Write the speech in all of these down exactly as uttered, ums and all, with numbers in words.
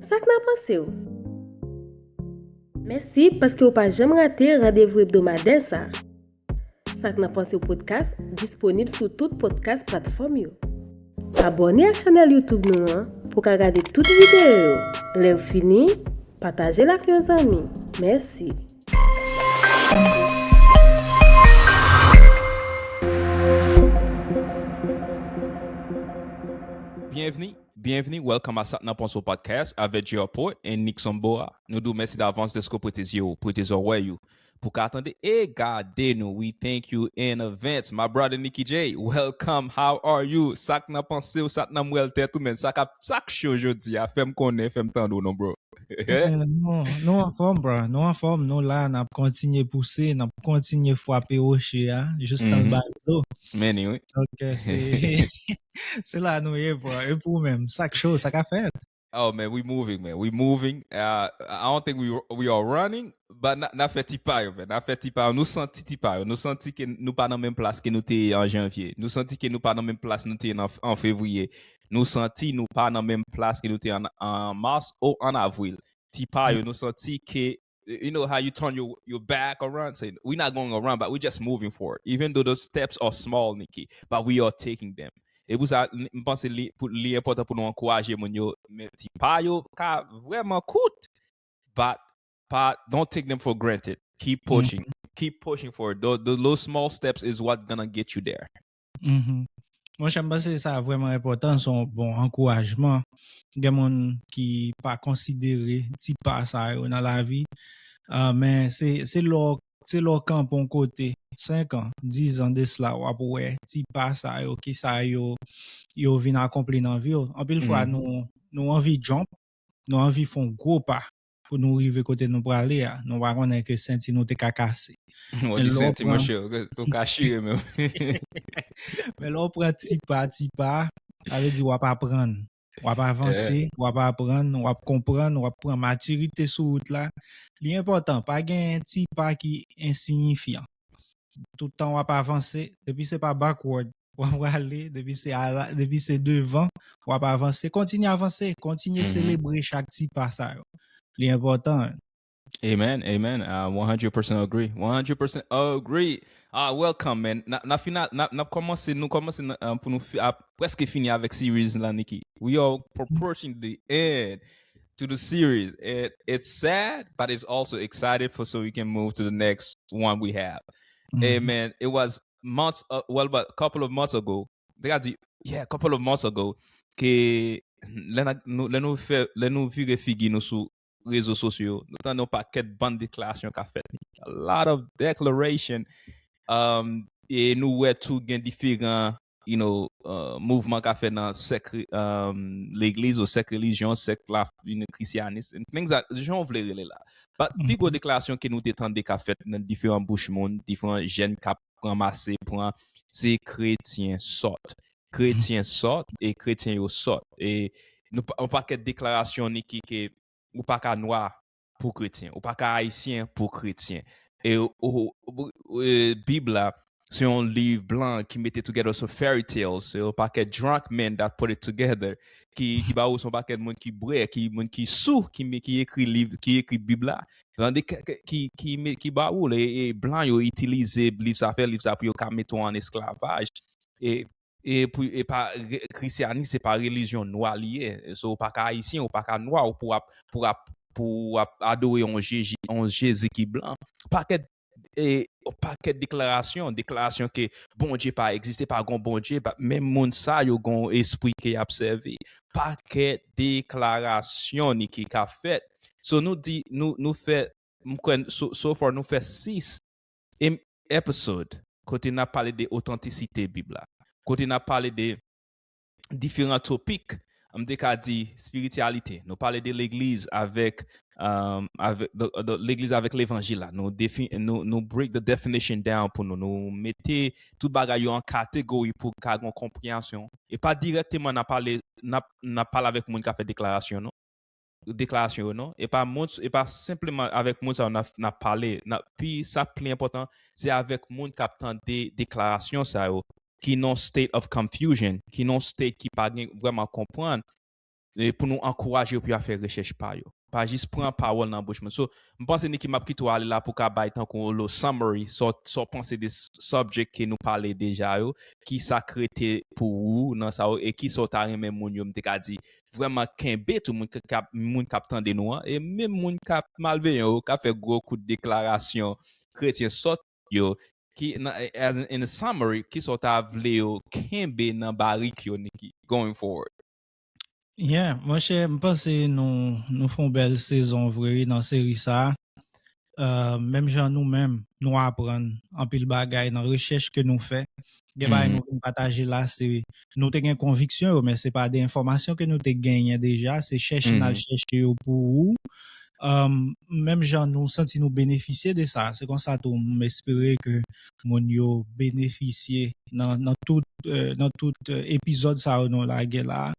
Sa k nan panse w? Mèsi paske w pa janm rate randevou ebdomadè sa. Sa k nan panse w podcast disponib sou tout podcast platfòm yo. Abòne ak chanèl YouTube nou an pou w ka gade tout videyo yo. Lè w fini, pataje l ak yon zanmi. Mèsi. Byenvni, byenvni, welcome a Sa k nan panse w podcast avèk J R Port and Nixon Boa. Nou di w mèsi davans dèske w prete zye w, prete zòrèy ou pou ka tande e gade nou. We thank you in advance. My brother Nicky J, welcome. How are you? Sa k nan panse w, sa k nan mwèl tèt ou, men sa k ap, sa k cho jodi a, fè m konnen, fè m tande w non, bro. Eh, nou, nou anfòm, bro. Nou anfòm, nou la, n ap kontinye pouse, n ap kontinye frape woche a, jistan l ba zo. Meni, wi. Donk, eh, se se la nou ye, bro. E pou ou menm, sa k cho, sa k ap fèt? Oh man, we moving, man. We moving. Uh, I don't think we we are running, but n ap fè ti pa yo, man. N ap fè ti pa yo. Nou santi ti pa yo. Nou santi ke nou pa nan menm plas ke nou te ye an janvye. Nou santi ke nou pa nan menm plas nou te ye an, an fevriye. Nou santi nou pa nan menm plas ke nou te ye an, an mas ou an avril. Ti pa yo, nou santi ke, you know how you turn your, your back around, say, we're not going around, but we're just moving forward. Even though those steps are small, Nicky, but we are taking them. E pou sa, m panse li, pou, li enpòtan pou nou ankouraje moun yo, men ti pa yo ka vrèman kout, but pa, don't take them for granted. Keep pushing. Keep pushing forward. Those, those little small steps is what gonna get you there. Mhm. Monchè, m panse sa vrèman enpòtan, se yon bon ankourajman. Gen moun ki pa konsidere ti pa sa yo nan lavi. Ah, men se se lè w se lè w kanpe yon kote senk an, diz an de sila, w ap wè ti pa sa yo, kisa yo yo vin akonpli nan vi w. Anpil fwa nou nou anvi jump, nou anvi fè yon gwo pa pou nou rive kote nou prale a. Nou pa konnen ke senti nou te ka kase. Ou di senti, monchè, ou ka chire menm. Men lè w pran ti pa, ti pa, sa vle di w ap aprann. W ap avanse, w ap aprann, w ap konprann, w ap pran matirite sou wout la. Li enpòtan, pa gen ti pa ki ensiyifyan. Tout tan w ap avanse, depi se pa backward w ap prale, depi se ala, depi se devan, w ap avanse. Kontinye avanse, kontinye selebre chak ti pa sa yo. Li enpòtan. Amen, amen. Uh, one hundred percent agree. One hundred percent agree. Ah, welcome, man. N a, n a final, n a, n ap kòmanse, nou kòmanse nan, uh, pou nou fi, ap prèske fini avèk series la, Nicky. We are approaching the end to the series. It, it's sad, but it's also excited for so we can move to the next one we have. And man, it was months, uh, well, but a couple of months ago. Te ka di, yeah, a couple of months ago, ke lè n a, nou, lè nou fè, lè nou vire figi nou sou rezo sosyo yo, nou tande yon pakèt bann deklarasyon k ap fèt. A lot of declaration. Um, e nou wè tou gen diferan, you know, uh, mouvman k ap fèt nan sèk, um, legliz ou sèk relijyon, sèk la, you know, krisyanis, and things that, jan w vle rele la. But pi gwo deklarasyon ke nou te tande k ap fèt nan diferan bouch moun, diferan jèn k ap ranmase, pran, se kretyen sòt. Kretyen sòt e kretyen yo sòt. E nou pa, yon pakèt deklarasyon, Nicky, ke ou pa ka nwa pou kretyen, ou pa ka ayisyen pou kretyen. E, ou, ou, e Bib la, se yon liv blan ki mete together some fairy tales, se yon pakèt drunk men that put it together, ki, ki ba ou se yon pakèt moun ki bwè, ki moun ki sou, ki, ki ekri liv, ki ekri Bib la. Tande ki, ki, ki, ki ba ou, e, e blan yo itilize liv sa, fè liv sa pou yo ka mete w an esklavaj. E e pou, e pa re-, krisyanis, se pa relijyon nwa li ye. So, ou pa ka ayisyen, ou pa ka nwa, ou pou ap, pou ap, pou ap adore yon Jezi, yon Jezi ki blan. Pakèt, e, pakèt deklarasyon, deklarasyon ke Bondye pa egziste, pa gon Bondye, pa, menm moun sa yo gon espri ke y ap sèvi. Pakèt deklarasyon, Nicky, k ap fèt. So, nou di, nou, nou fè, m kwè, so, so far, nou fè sis em-, episode kote n ap pale de otantisite Bib la, kote n ap pale de diferan topik, m te ka di espirityalite, nou pale de legliz avèk, um, avèk, the, the, legliz avèk levanjil la, nou defi, nou, nou break the definition down pou nou, nou mete tout bagay yo an kategori pou ka gen konpreyansyon. E pa dirèkteman n ap pale, n ap, n ap pale avèk moun k ap fè deklarasyon, non. Deklarasyon yo, non. E pa moun, e pa senpleman avèk moun sa yo n ap, n ap pale. N ap, pi sa k pi enpòtan, se avèk moun k ap tande deklarasyon sa yo, ki nan state of confusion, ki nan state ki pa gen vrèman konprann. e pou nou ankouraje yo pou y a fè rechèch pa yo. Pa jis pran pawòl nan bouch moun. So, m panse, Niki, m ap kite w ale la pou w ka bay tankou lo summary, sa w, sa w panse de s-, subject ke nou pale deja yo, ki sa k rete pou ou nan sa yo, e ki sa w ta renmen moun yo, m te ka di, vrèman kenbe tou moun k ap, moun k ap tande nou an, e menm moun k ap malveyan yo, k ap fè gwo kout deklarasyon kretyen sòt yo, ki, nan, as in, in a summary, ki sa w ta vle yo kenbe nan barik yo, Niki, going forward? Yeah, monchè, m panse nou, nou fè yon bèl sezon vre wi nan seri sa a. Euh, menm jan nou menm, nou aprann anpil bagay nan rechèch ke nou fè. Gen bagay nou vin pataje la, se nou te gen konviksyon yo, men se pa de enfòmasyon ke nou te genyen deja, se chèche n al chèche yo pou ou. Um, menm jan nou santi nou benefisye de sa, se konsa tou m espere ke moun yo benefisye nan, nan tout, euh, nan tout, euh, epizòd sa yo nou lage la.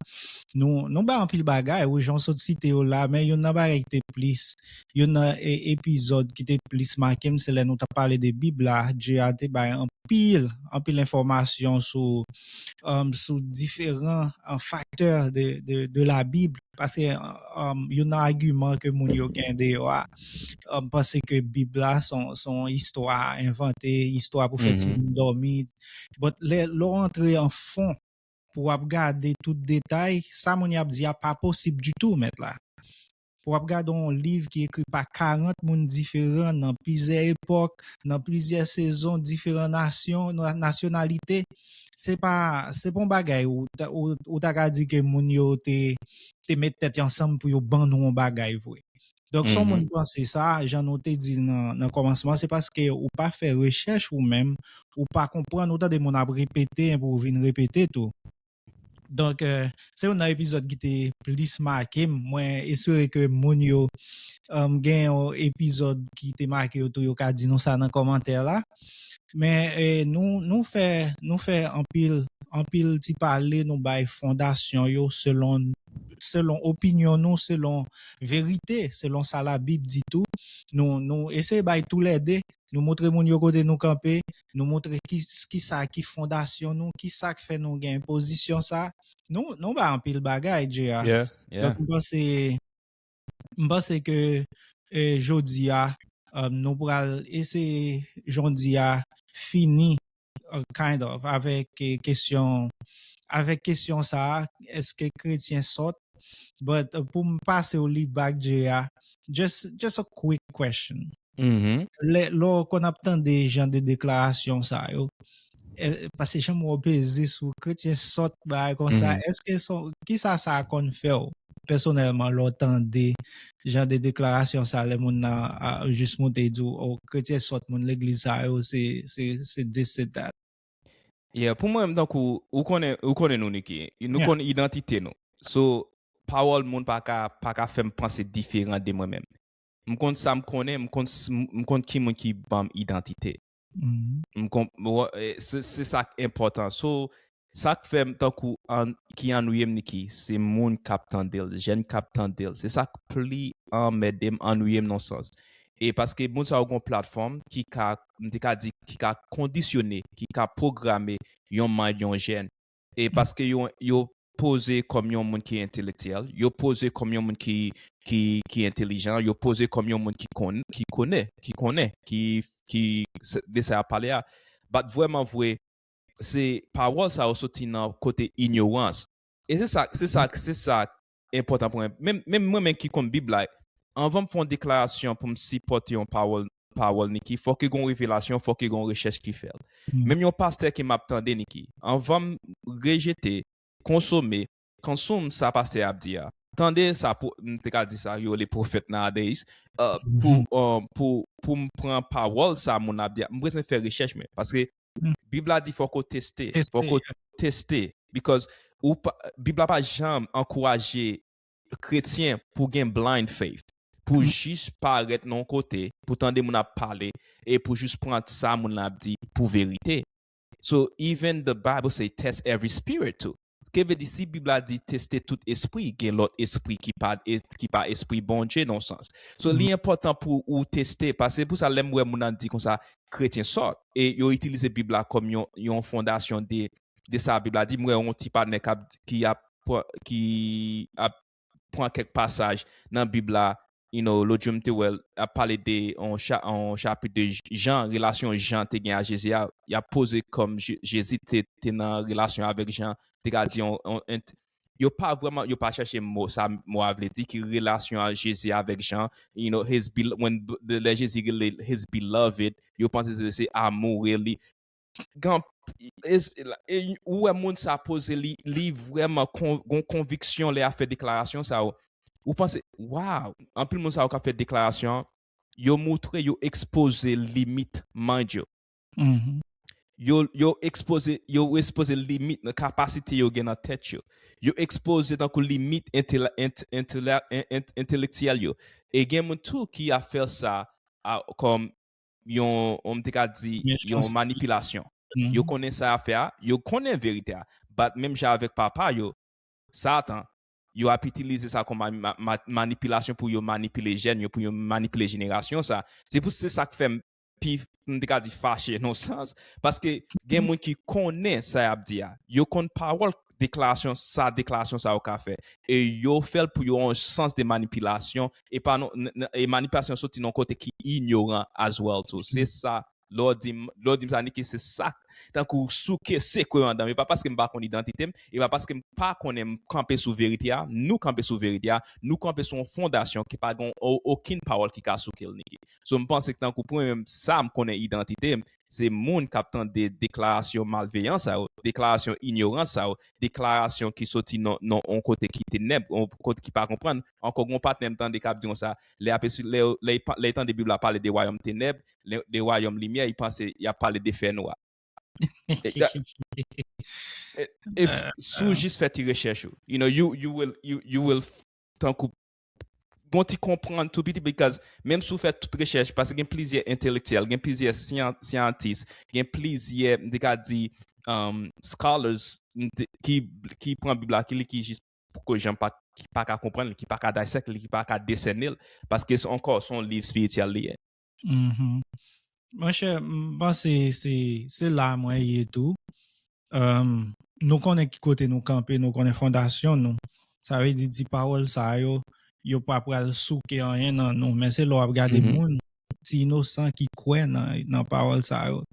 Nou, nou bay anpil bagay, wi, jan w sot site yo la, men youn nan bagay ki te plis, youn nan e, epizòd ki te plis make m, se lè nou t ap pale de Bib la, Jay te bay anpil, anpil enfòmasyon sou, um, sou diferan, uh, faktè de, de, de la Bib. Paske, um, youn nan agiman ke moun yo gen deyò a, um, panse ke Bib la se yon, se yon istwa envante, istwa pou fè timoun dòmi. But lè, lè w antre an fon, pou w ap gade tout detay, sa moun y ap di a pa posib ditou, mèt la. Pou w ap gade yon liv ki ekri pa karant moun diferan nan plizyè epòk, nan plizyè sezon, diferan nasyon, na-, nasyonalite, se pa, se pa yon bagay ou ta, ou, ou ta ka di ke moun yo te, te met tèt yo ansanm pou yo ban nou yon bagay vre. Donk, si yon moun panse sa, jan nou te di nan, nan kòmansman, se paske ou pa fè rechèch ou menm, ou pa konprann, ou tande moun ap repete, enpi ou vin repete tou. Donk, euh, se youn nan epizòd ki te plis make m. Mwen espere ke moun yo, um, gen yon epizòd ki te make yo tou, yo ka di nou sa nan kòmantè la. Men, eh, nou, nou fè, nou fè anpil, anpil ti pale, nou bay fondasyon yo selon, selon opinyon nou, selon verite, selon sa Labib di tou. Nou, nou eseye bay toulède. Nou montre moun yo kote nou kanpe. Nou montre ki, ki sa ki fondasyon nou, ki sa k fè nou gen pozisyon sa. Nou, nou bay anpil bagay, Jay. Yeah, yeah. Donk, m panse, m panse ke, eh, jodi a, um, nou pral eseye, jodi a, fini, uh, kind of, avèk, eh, kesyon, avèk kesyon sa a, èske kretyen sòt? But, uh, pou m pase w li back, Jay, just, just a quick question. Mhm. Lè, lè w konn ap tande jan de deklarasyon sa yo, eh, paske jan m wè w peze sou kretyen sòt, bagay konsa, èske son, kisa sa konn fè w pèsonèlman lè w tande jan de deklarasyon sa, lè moun nan a, jis moute di w, "Oh, kretyen sòt, moun legliz sa yo, se, se, se this, se that"? Yeah, pou mwen, tankou, ou konnen, ou konnen nou, Niki. Nou konn idantite nou. So, pawòl moun pa ka, pa ka fè m panse diferan de mwen menm. M konn sa m konnen, m konn, s- m m konn ki moun ki ban m idantite. M konn, wè, eh, se, se sa k enpòtan. So, sa k fè m tankou an, ki annwiye m, Niki, se moun k ap tande l, jèn k ap tande l. Se sa k pli anmède m, annwiye m nan sans. E paske moun sa yo gon platfòm ki ka, m te ka di, ki ka kondisyone, ki ka pwograme yon mind yon jèn. E paske yo, yo poze kòm yon moun ki entelektyèl, yo poze kòm yon moun ki, ki, ki entelijan, yo poze kòm yon moun ki konn, ki konnen, ki konnen, ki, ki, se- de sa y ap pale a. But vrèman vre, se pawòl sa yo soti nan kote inyorans. E se sa, se sa, se sa enpòtan pou mwen. Menm, menm mwen menm ki konn Bib la, anvan m fè yon deklarasyon pou m sipòte yon pawòl, pawòl Niki, fòk gen yon revelasyon, fòk gen yon rechèch ki fèt. Menm yon pastè ke m ap tande, Niki, anvan m rejete, konsome, consume sa pastè ap di a. Tande sa, pou, m te ka di sa, yo le prophète nowadays, uh, pou, um, pou, pou m pran pawòl sa moun ap di a, m bezwen fè rechèch mwen. Paske Bib la di fòk ou teste, fòk ou teste. Because ou pa, Bib la pa janm ankouraje kretyen pou gen blind faith, pou jis parèt nan yon kote, pou tande moun ap pale, e pou jis pran sa moun la ap di pou verite. So, even the Bible say test every spirit too. Ke vle di, si Bib la di teste tout espri, gen lòt espri ki pa, ki pa espri Bondye nan sans. So, li enpòtan pou ou teste, paske pou sa, lè m wè moun nan di konsa, kretyen sòt, e yo itilize Bib la kòm yon, yon fondasyon de, de sa Bib la di, m wè yon ti patnè k ap, ki ap, ki ap pran kèk pasaj nan Bib la, you know, lòt jou m te wè l ap pale de yon cha, yon chapit de Jan, relasyon Jan te gen a Jezi a, y ap poze kòm Je- Jezi te, te nan relasyon avèk Jan, te ka di yon, yon, ent- yo pa vrèman, yo pa chèche mo sa, mo a vle di, ki relasyon a Jezi avèk Jan, you know, his be, when, lè Jezi rele his beloved, yo panse se, se amoure li. Gan, es- e- ou wè moun sa poze li, li vrèman kon- gon konviksyon lè a fè deklarasyon sa yo. Ou panse, wow, anpil moun sa yo ka fè deklarasyon, yo moutre yo ekspoze limit mind yo. Mhm. Yo, yo ekspoze, yo ekspoze limit nan kapasite yo gen nan tèt yo. Yo ekspoze tankou limit entela- ent- entela- en- ent- entelektyèl yo. E gen moun tou ki ap fè sa a- kòm yon, yon, m te ka di, yon Mechanste. Manipilasyon. Mhm. Yo konnen sa y ap fè a, yo konnen verite a. But menm jan avèk papa yo, Satan, yo ap itilize sa kòm ma- ma- ma- manipilasyon pou yo manipile jèn yo, pou yo manipile jenerasyon sa. Se pou se sa k fè m pi, m te ka di fache nan sans, paske gen moun ki konnen sa y ap di a. Yo konn pawòl deklarasyon sa, deklarasyon sa yo ka fè. E yo fè l pou yo yon sans de manipilasyon, e pa non, n- n- e manipilasyon soti nan kote ki inyoran as well too. Se sa, lè w di m, lè w di m sa, Niki, se sa. Tankou souke sekwe andan m. E pa paske m pa konn idantite m, e pa paske m pa konnen m kanpe sou verite a, nou kanpe sou verite a, nou kanpe sou yon fondasyon ki pa gen o- okenn pawòl ki ka souke l, Niki. So, m panse ke tankou pou mwen menm, sa m konnen idantite m, se moun k ap tande deklarasyon malveyan sa yo, deklarasyon inyorans sa yo, deklarasyon ki soti nan nan yon kote ki tenèb, yon kote ki pa konprann. Ankò, gon patnè m tande k ap di konsa, lè y ap espli- lè yo- lè y pa- lè y tande Bib la pale de wayòm tenèb, lè- de wayòm limyè, y panse y ap pale de fènwa. E, e, e f- si w jis fè ti rechèch ou, you know, you, you will, you, you will f- tankou gon ti konprann tou piti, because menm si w fè tout rechèch, paske gen plizyè entelektyèl, gen plizyè syan- syantis, gen plizyè, m te ka di, um, scholars m te- ki, ki pran Bib la, ki li, ki jis poko janm pa, ki pa ka konprann li, ki pa ka dissect li, ki pa ka desène l, paske se ankò se yon liv espirityèl li ye. Mhm. Monchè, m panse se se la mwen ye tou. Um, nou konnen ki kote nou kanpe, nou konnen fondasyon nou. Sa vle di, di pawòl sa yo, yo pa pral souke anyen nan nou. Men se lè w ap gade Mhm. moun, ti inosan ki kwè nan, nan pawòl sa yo.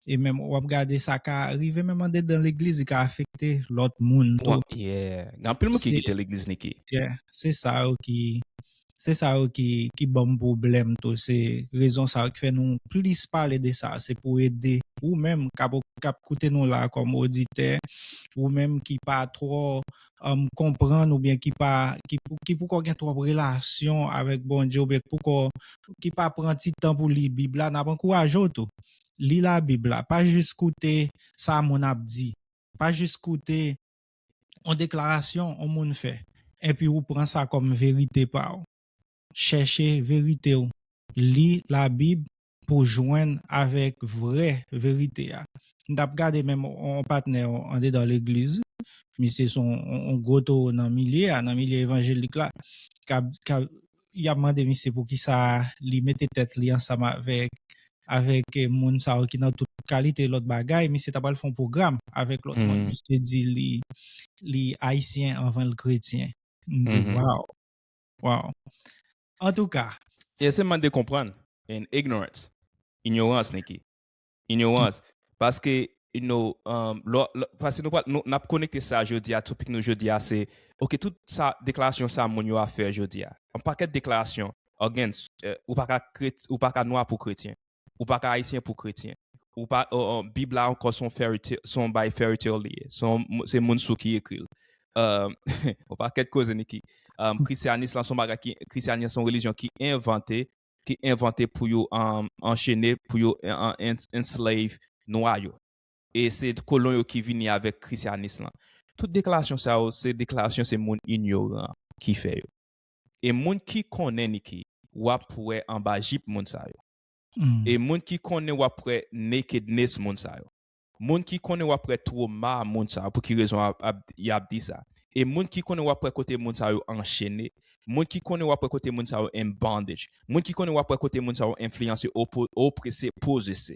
E menm w ap gade sa ka rive menm andedan legliz, li ka afekte lòt moun tou. Wa- Yeah. Gen anpil moun ki Se- kite legliz, Niki. Yeah, se sa yo ki se sa yo ki, ki ban m pwoblèm tou. Se rezon sa yo ki fè nou plis pale de sa. Se pou ede ou menm k ap, k ap koute nou la kòm oditè, ou menm ki pa twò um, konprann oubyen ki pa, ki, pou- ki poko gen twòp relasyon avèk Bondye, oubyen poko, ki pa pran ti tan pou li Bib la, n ap ankouraje w tou. Li la Bib la, pa jis koute sa moun ap di. Pa jis koute yon deklarasyon yon moun fè, epi ou pran sa kòm verite pa w. Chèche verite w. Li Labib pou jwenn avèk vrè verite a. M t ap gade menm yon patnè andedan legliz. Misye se yon, yon, yon gwo towo nan milye a, nan milye evanjelik la. K ap, k ap, y ap mande misye poukisa li mete tèt li ansanm avèk, avèk eh, moun sa yo ki nan tout kalite lòt bagay. Misye ta pral fè yon pwogram avèk lòt moun. Mhm. Misye di li, li ayisyen anvan l kretyen. M di, Mhm. Waw, waw. Antouka, Yeah, se mande konprann. And ignorance. Inyorans, Niki. Inyorans. Paske, you know, um, lò- lò- paske nou, pa- nou n ap konekte sa jodi a, topik nou jodi a, se, ok, tout sa, deklarasyon sa moun yo ap fè jodi a. Yon pakèt deklarasyon, again, eh, ou pa ka kret- ou pa ka nwa pou kretyen. Ou pa ka ayisyen pou kretyen. Ou pa, oh, oh, Bib la ankò se yon fairy tale, se yon bay fairy tale li ye. Se yon- se moun sou ki ekri l. Um, yon pakèt koze, Niki. Um, Krisyanis lan se yon bagay ki, Krisyanis se yon relijyon ki envante, ki envante pou yo um, anchene, pou yo en- en- enslave nwa yo. E se kolon yo ki vini avèk Krisyanis lan. Tout deklarasyon sa yo, se deklarasyon se moun inyoran ki fè yo. E moun ki konnen, Niki, w ap wè anba jip moun sa yo. Mm. E moun ki konnen w ap wè nakedness moun sa yo. Moun ki konnen w ap wè twoma moun sa yo, pou ki rezon ap- ap- y ap di sa. E moun ki konnen w ap wè kote moun sa yo anchene. Moun ki konnen w ap wè kote moun sa yo in bondage. Moun ki konnen w ap wè kote moun sa yo enfliyanse, opo- oprese, pozese.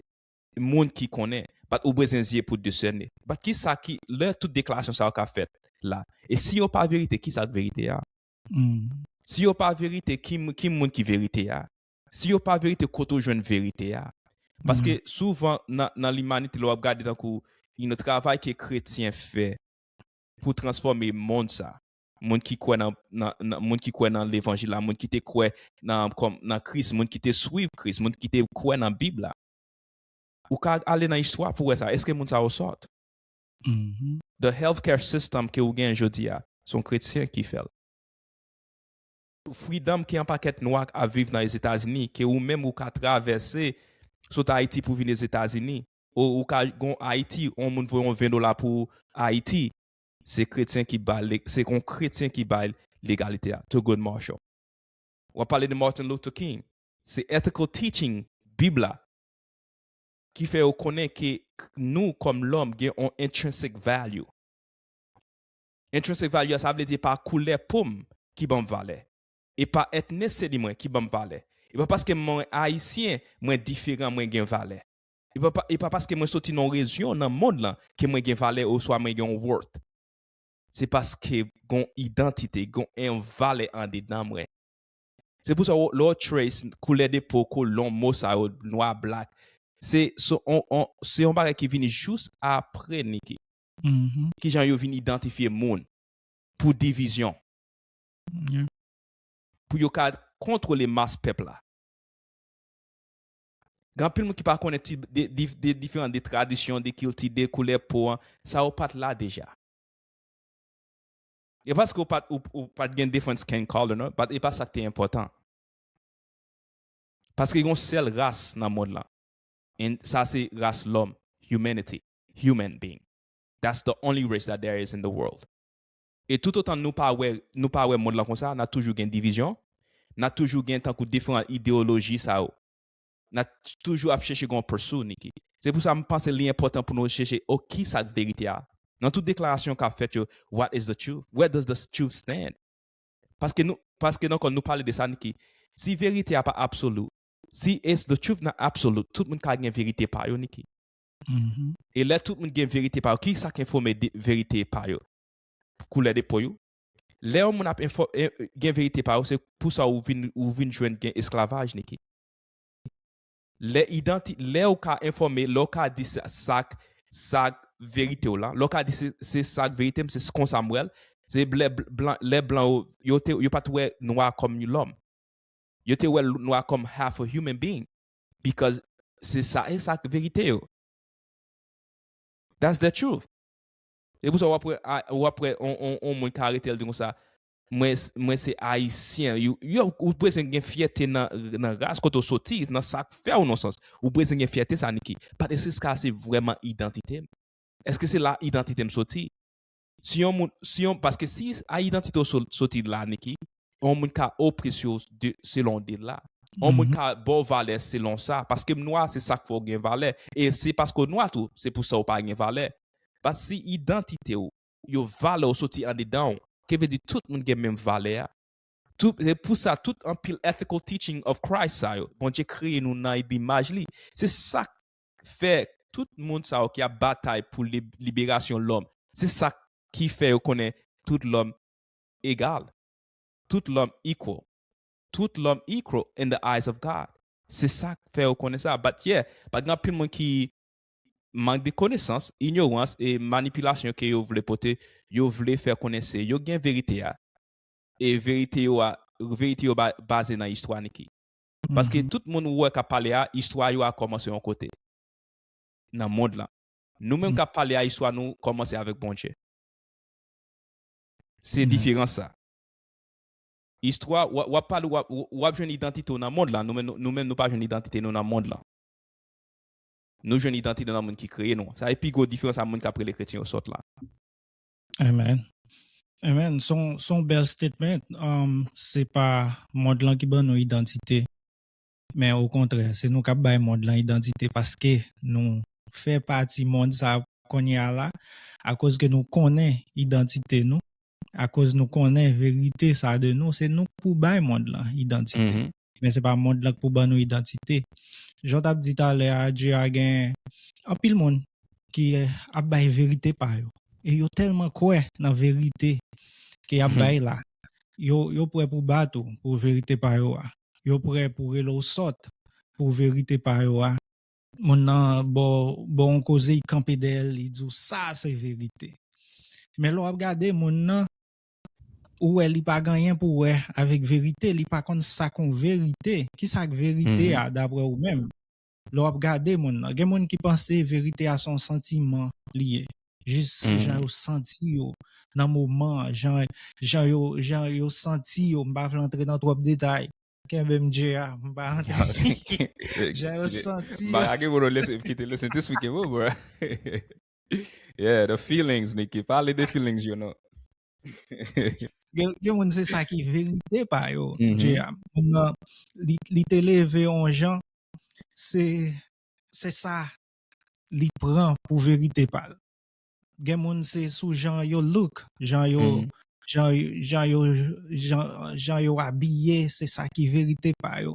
Moun ki konnen, bat ou bezwen zye pou disène. Bat ki sa ki, lè tout deklarasyon sa yo ka fèt la. E si yo pa verite, ki sa k verite a? Mm. Si yo pa verite, ki, ki moun ki verite a? Si yo pa verite, kote w jwenn verite a? Paske Mm. souvan nan, nan limanite, lè w ap gade tankou you know, travay ke kretyen fè pou transfòme mond sa, moun ki kwè nan, nan, nan moun ki kwè nan levanjil la, moun ki te kwè nan kòm nan Kris, moun ki te swiv Kris, moun ki te kwè nan Bib la. Ou ka ale nan istwa pou wè sa. Èske moun sa yo sòt? Mhm. The healthcare system ke ou gen jodi a, se yon kretyen ki fè l. Freedom ke yon pakèt nwa ap viv nan Etazini, ke ou menm ou ka travèse sot Ayiti pou vin Etazini, ou, ou ka gon Ayiti, yon moun voye yon ven dola pou Ayiti, se kretyen ki bay, se yon kretyen ki bay legalite a, Thurgood Marshall. W ap pale de Martin Luther King, se ethical teaching Bib la ki fè yo konnen ke nou kòm lòm gen yon intrinsic value. Intrinsic value a, sa vle di pa koulè po m ki ban m valè. E pa etnisite mwen ki ban m valè. E pa paske mwen ayisyen, mwen diferan, mwen gen valè. E pa, e pa paske mwen soti nan yon rejyon nan mond lan ke mwen gen valè oswa mwen gen yon worth. Se paske gon idantite, gon yon valè andedan mwen. Se pou sa lè w trace koulè de po, kolon, mo sa yo, nwa, black, se se on, on, se yon bagay ki vini jous apre, Niki. Mhm. Kijan yo vin idantifye moun pou divizyon, Yeah. pou yo ka kontwole mas pèp la. Gen anpil moun ki pa konnen ti, de, de, de diferan de tradisyon, de kilti, de koulè po an, sa yo pa t la deja. E paske ou pa t, ou, ou pa t gen different skin color, non? But e pa sa ki te enpòtan. Paske gen yon sèl ras nan mond lan. And sa se ras lòm, humanity, human being. That's the only race that there is in the world. E toutotan nou pa wè, nou pa wè mond lan konsa, n a toujou gen divizyon, n a toujou gen tankou diferan ideyoloji sa yo. N a toujou ap chèche gon pursuit, Niki. Se pou sa m panse li enpòtan pou nou chèche, oh, ki sa k verite a? Nan tout deklarasyon k ap fèt yo, what is the truth? Where does the truth stand? Paske nou, paske nan kò nou pale de sa, Niki. Si verite a pa absolu, si is the truth not absolute, tout moun ka gen verite pa yo, Niki. Mhm. E lè tout moun gen verite pa yo, ki sa k enfòme de verite pa yo? Koulè de po yo. Lè yon moun ap enfò, e, gen verite pa yo, se pou sa ou vin, ou vin jwenn gen esklavaj, Niki. Lè idanti, lè ou ka enfòme, lè ou ka di sa, sa, sa verite w la, lè ou ka di se, se sa verite m, se konsa m wè l, se lè blan, lè blan yo, yo te, yo pa t wè nwa kòm lòm. Yo te wè nwa kòm half a human being. Because se sa, e sa verite yo. That's the truth. E pou sa w ap wè, a, w ap wè on, on, on moun ka arete l di konsa, mwen, s- mwen se ayisyen. Yo, yo, ou bezwen gen fyète nan, nan ras kote w soti, nan sa k fè w nan sans. Ou bezwen gen fyète sa, Niki. But èske sa se vrèman idantite m? Èske se la idantite m soti? Si yon moun, si yon, paske si a idantite w so- soti la, Niki, yon moun ka oprese w de, selon de la. Yon moun Mhm. ka ba w valè selon sa. Paske m nwa, se sa k fè w gen valè. E se paske w nwa tou, se pou sa w pa gen valè. But si idantite w, yo valè w soti andedan w, ke vle di tout moun gen menm valè a. Tout, se pou sa, tout anpil ethical teaching of Christ sa yo, Bondye kreye nou nan limaj li. Se sa k fè tout moun sa yo ki ap batay pou lib- liberasyon lòm, se sa ki fè yo konnen tout lòm egal. Tout lòm equal. Tout lòm equal in the eyes of God. Se sa k fè yo konnen sa. But yeah, but gen anpil moun ki mank de konesans, inyorans e manipilasyon ke yo vle pote, yo vle fè konnen se yo gen verite a. E verite yo a, verite yo ba- baze nan istwa, Niki. Paske Mhm. tout moun ou wè k ap pale a, istwa yo a kòmanse yon kote. Nan mond lan. Nou menm Mm. k ap pale a, istwa nou kòmanse avèk Bondye. Se Mhm. diferans sa. Istwa, w ap- w ap pale, w ap- w ap jwenn idantite w nan mond lan. Nou menm, nou- nou menm nou pa jwenn idantite nou nan mond lan. Nou jwenn idantite nan moun ki kreye nou. Sa e pi gwo diferans a moun k ap rele kretyen yo sòt la. Amen. Amen. Se yon, se yon bèl statement. Um, se pa mond lan ki ban nou idantite. Men okontrè, se nou k ap bay mond lan idantite paske nou fè pati mond sa kounye a la, akoz ke nou konnen idantite nou, akoz nou konnen verite sa de nou, se nou k pou bay mond lan idantite. Mhm. Men se pa mond lan k pou ban nou idantite. Jan w t ap di talè a, J A, gen anpil moun ki eh, ap bay verite pa yo. E yo tèlman kwè nan verite ke y ap Mhm. bay la. yo, yo prè pou bat ou pou verite pa yo a. Yo prè pou rele w sòt pou verite pa yo a. Moun nan ba w, ba w yon koze, li kanpe dèyè l, li di w sa se verite. Men lè w ap gade moun nan, ou wè li pa gen anyen pou wè avèk verite, li pa konn sa k yon verite. Ki sa k verite a daprè ou menm? Lè w ap gade moun nan, gen moun ki panse verite a se yon santiman li ye. Jis jan yo santi yo nan moman an, jan, jan yo, jan yo santi yo. M pa vle antre nan twòp detay. Kenbe m, Dje a, m pa antre. Jan yo santi yo. Ba lage pou nou lese, kite lese te esplike pou, bro. Yeah, the feelings, Nicky. Pale de feelings yo, non. Gen, gen moun se sa ki verite pa yo, Dje a. Moun nan, li, li te leve yon jan, se, se sa li pran pou verite pa l. Gen moun se sou jan yo look, jan yo, jan, jan yo, jan, jan yo abiye, se sa ki verite pa yo.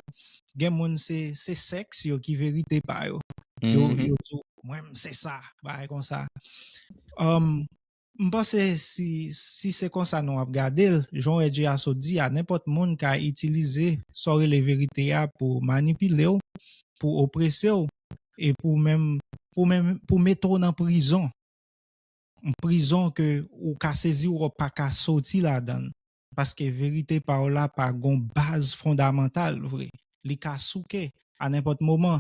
Gen moun se, se sèks yo ki verite pa yo. Yo, yo di w, mwen m se sa, bagay konsa. Um, m panse si, si se konsa nou ap gade l, jan w wè Dje a sot di a, nenpòt moun ka itilize sa w rele verite a pou manipile w, pou oprese w, e pou menm, pou menm, pou mete w nan prizon. Yon prizon ke ou ka sezi, ou pa ka soti ladan l. Paske verite pa w la pa gon baz fondamantal vre. Li ka souke a nenpòt moman.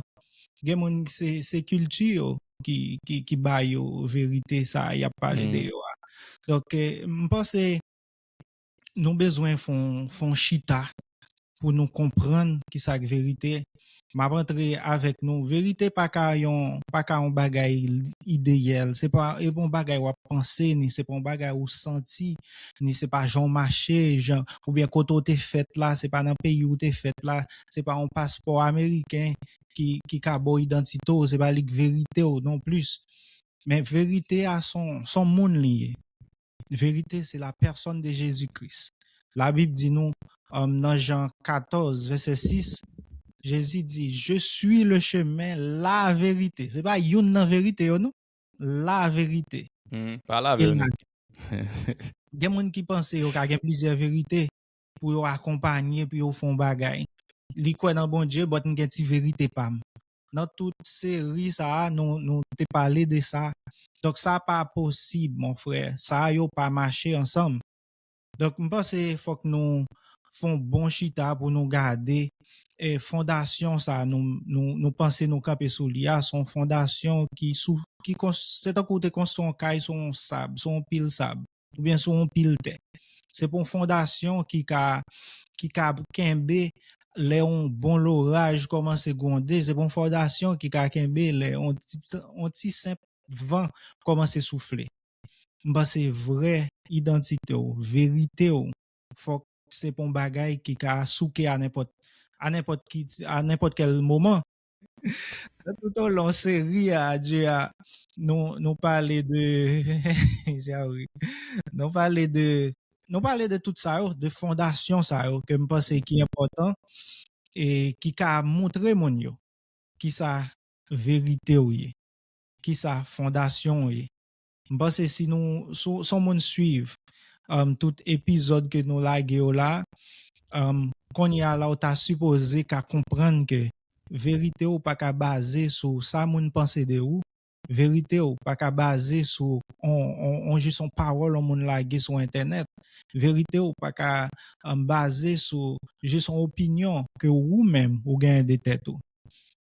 Gen moun se, se kilti yo ki, ki, ki ba yo verite sa y ap pale de yo a. Donk, eh, m panse nou bezwen fè yon, fè yon chita pou nou konprann ki sa k verite. M ap antre avèk nou. Verite pa ka yon, pa ka yon bagay ideyèl. Se pa, e pa yon bagay w ap panse, ni se pa yon bagay ou santi, ni se pa jan w mache, jan, oubyen kote w te fèt la, se pa nan peyi w te fèt la, se pa yon paspò ameriken ki, ki ka ba w idantite w, se pa li k verite w non plis. Men verite a se yon, se yon moun li ye. Verite, se la personne de Jésus-Christ. Labib di nou, um, nan Jan katòz, vèsè sis, Jezi di, je suis le chemin, la vérité. Se pa youn nan verite yo, non. La vérité. Hmm, pa la verite. Gen moun ki panse yo ka gen plizyè verite pou yo akonpanye, pou yo fè yon bagay. Li kwè nan Bondye, but m gen ti verite pa m. Nan tout seri sa a, nou, nou te pale de sa. Donk, sa pa posib, mon frè. Sa yo pa mache ansanm. Donk, m panse fòk nou fè yon bon chita pou nou gade, eh, fondasyon sa nou, nou, nou panse nou kanpe sou li a, se yon fondasyon ki sou, ki konst-, se tankou w te konstwi yon kay sou yon sab, sou yon pil sab, oubyen sou yon pil tè. Se pou yon fondasyon ki ka, ki ka kenbe lè yon bon loraj kòmanse gwonde, se pou yon fondasyon ki ka kenbe lè yon ti, yon ti senp van kòmanse soufle. M panse vrè idantite w, verite w, fòk se pa yon bagay ki ka souke a nenpòt, a nenpòt ki, a nenpòt kèl moman. Nan tout au long seri a, Dje a, nou, nou pale de, se a wi. Nou pale de, nou pale de tout sa yo, de fondasyon sa yo, ke m panse ki enpòtan, e ki ka montre moun yo ki sa verite w ye, ki sa fondasyon w ye. M panse si nou, si w, si w moun swiv, um, tout epizòd ke nou lage yo la, um, kounye a la w ta sipoze ka konprann ke verite w pa ka baze sou sa moun panse de ou, verite w pa ka baze sou on, on, on jis on pawòl on moun lage sou entènèt, verite w pa ka, um, baze sou jis on opinyon ke ou menm ou genyen de tèt ou.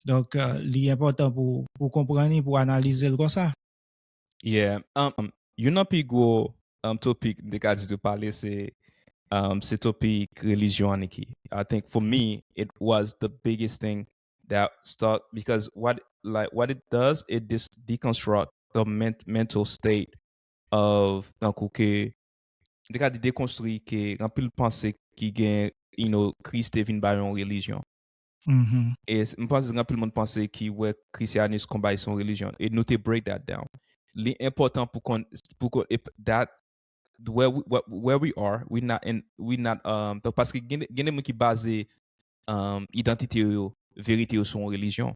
Donk, uh, li enpòtan pou, pou konprann li, pou analize l konsa. Yeah. Um, youn nan pi gwo, um, topik m te ka di tou pale se, um, se topik relijyon an, Nicky. I think for me, it was the biggest thing that stuck because what, like, what it does, it dis-, deconstruct the ment-, mental state of, tankou ke, m te ka di dekonstwi ke anpil panse ki gen, you know, Kris te vin ba yon relijyon. E s-, m panse gen anpil moun panse ki wè Christianity konba se yon relijyon. E nou te break that down. Li enpòtan pou konn, pou konn, e p-, that, where we, where, where we are, we not in, we not, um, donk, paske gen, gen de moun ki baze, um, idantite yo, verite yo sou yon relijyon.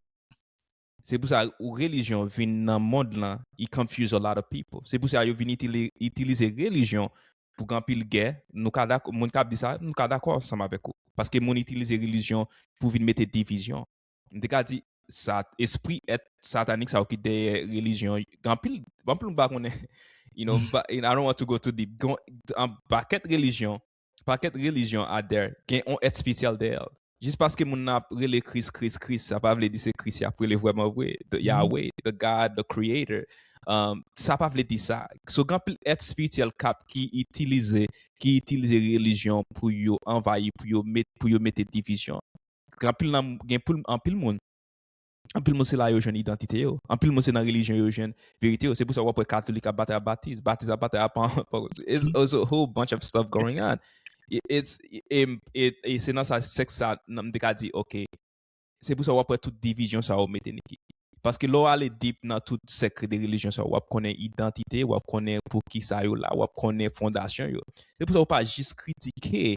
Se pou sa, ou relijyon vin nan mond lan, it confuse a lot of people. Se pou sa, yo vin itili-, itilize relijyon pou gen anpil gè, nou ka dakò, moun k ap di sa, nou ka dakò ansanm avèk ou. Paske moun itilize relijyon pou vin mete divizyon. M te ka di, sa, espri èt satanik sa yo ki dèyè relijyon, gen anpil, anpil m pa konnen, you know, m pa, I don't want to go too deep. Gen an pakèt relijyon, pakèt relijyon out there, gen yon èt espesyal dèyè l. Jis paske moun nan ap rele Kris, Kris, Kris, sa pa vle di se Kris y ap rele vrèman vre. The Yahweh, the God, the creator. Um, sa pa vle di sa. So, gen anpil èt espirityèl k ap, ki itilize, ki itilize relijyon pou yo anvayi, pou yo met, pou yo mete divizyon. Gen anpil nan, gen pou, anpil moun. Anpil moun se la yo jwenn idantite yo. Anpil moun se nan relijyon yo jwenn verite yo. Se pou sa w ap wè katolik ap batay ap batiz, batiz ap batay ap, it's, it's a whole bunch of stuff going on. It, it's, e, e, e se nan sa, sèks sa, nan, m te ka di, ok, se pou sa w ap wè tout divizyon sa yo mete, Niki. Paske lè w ale deep nan tout sekrè de relijyon sa yo, w ap konnen idantite, w ap konnen pou ki sa yo la, w ap konnen fondasyon yo. Se pou sa w pa jis kritike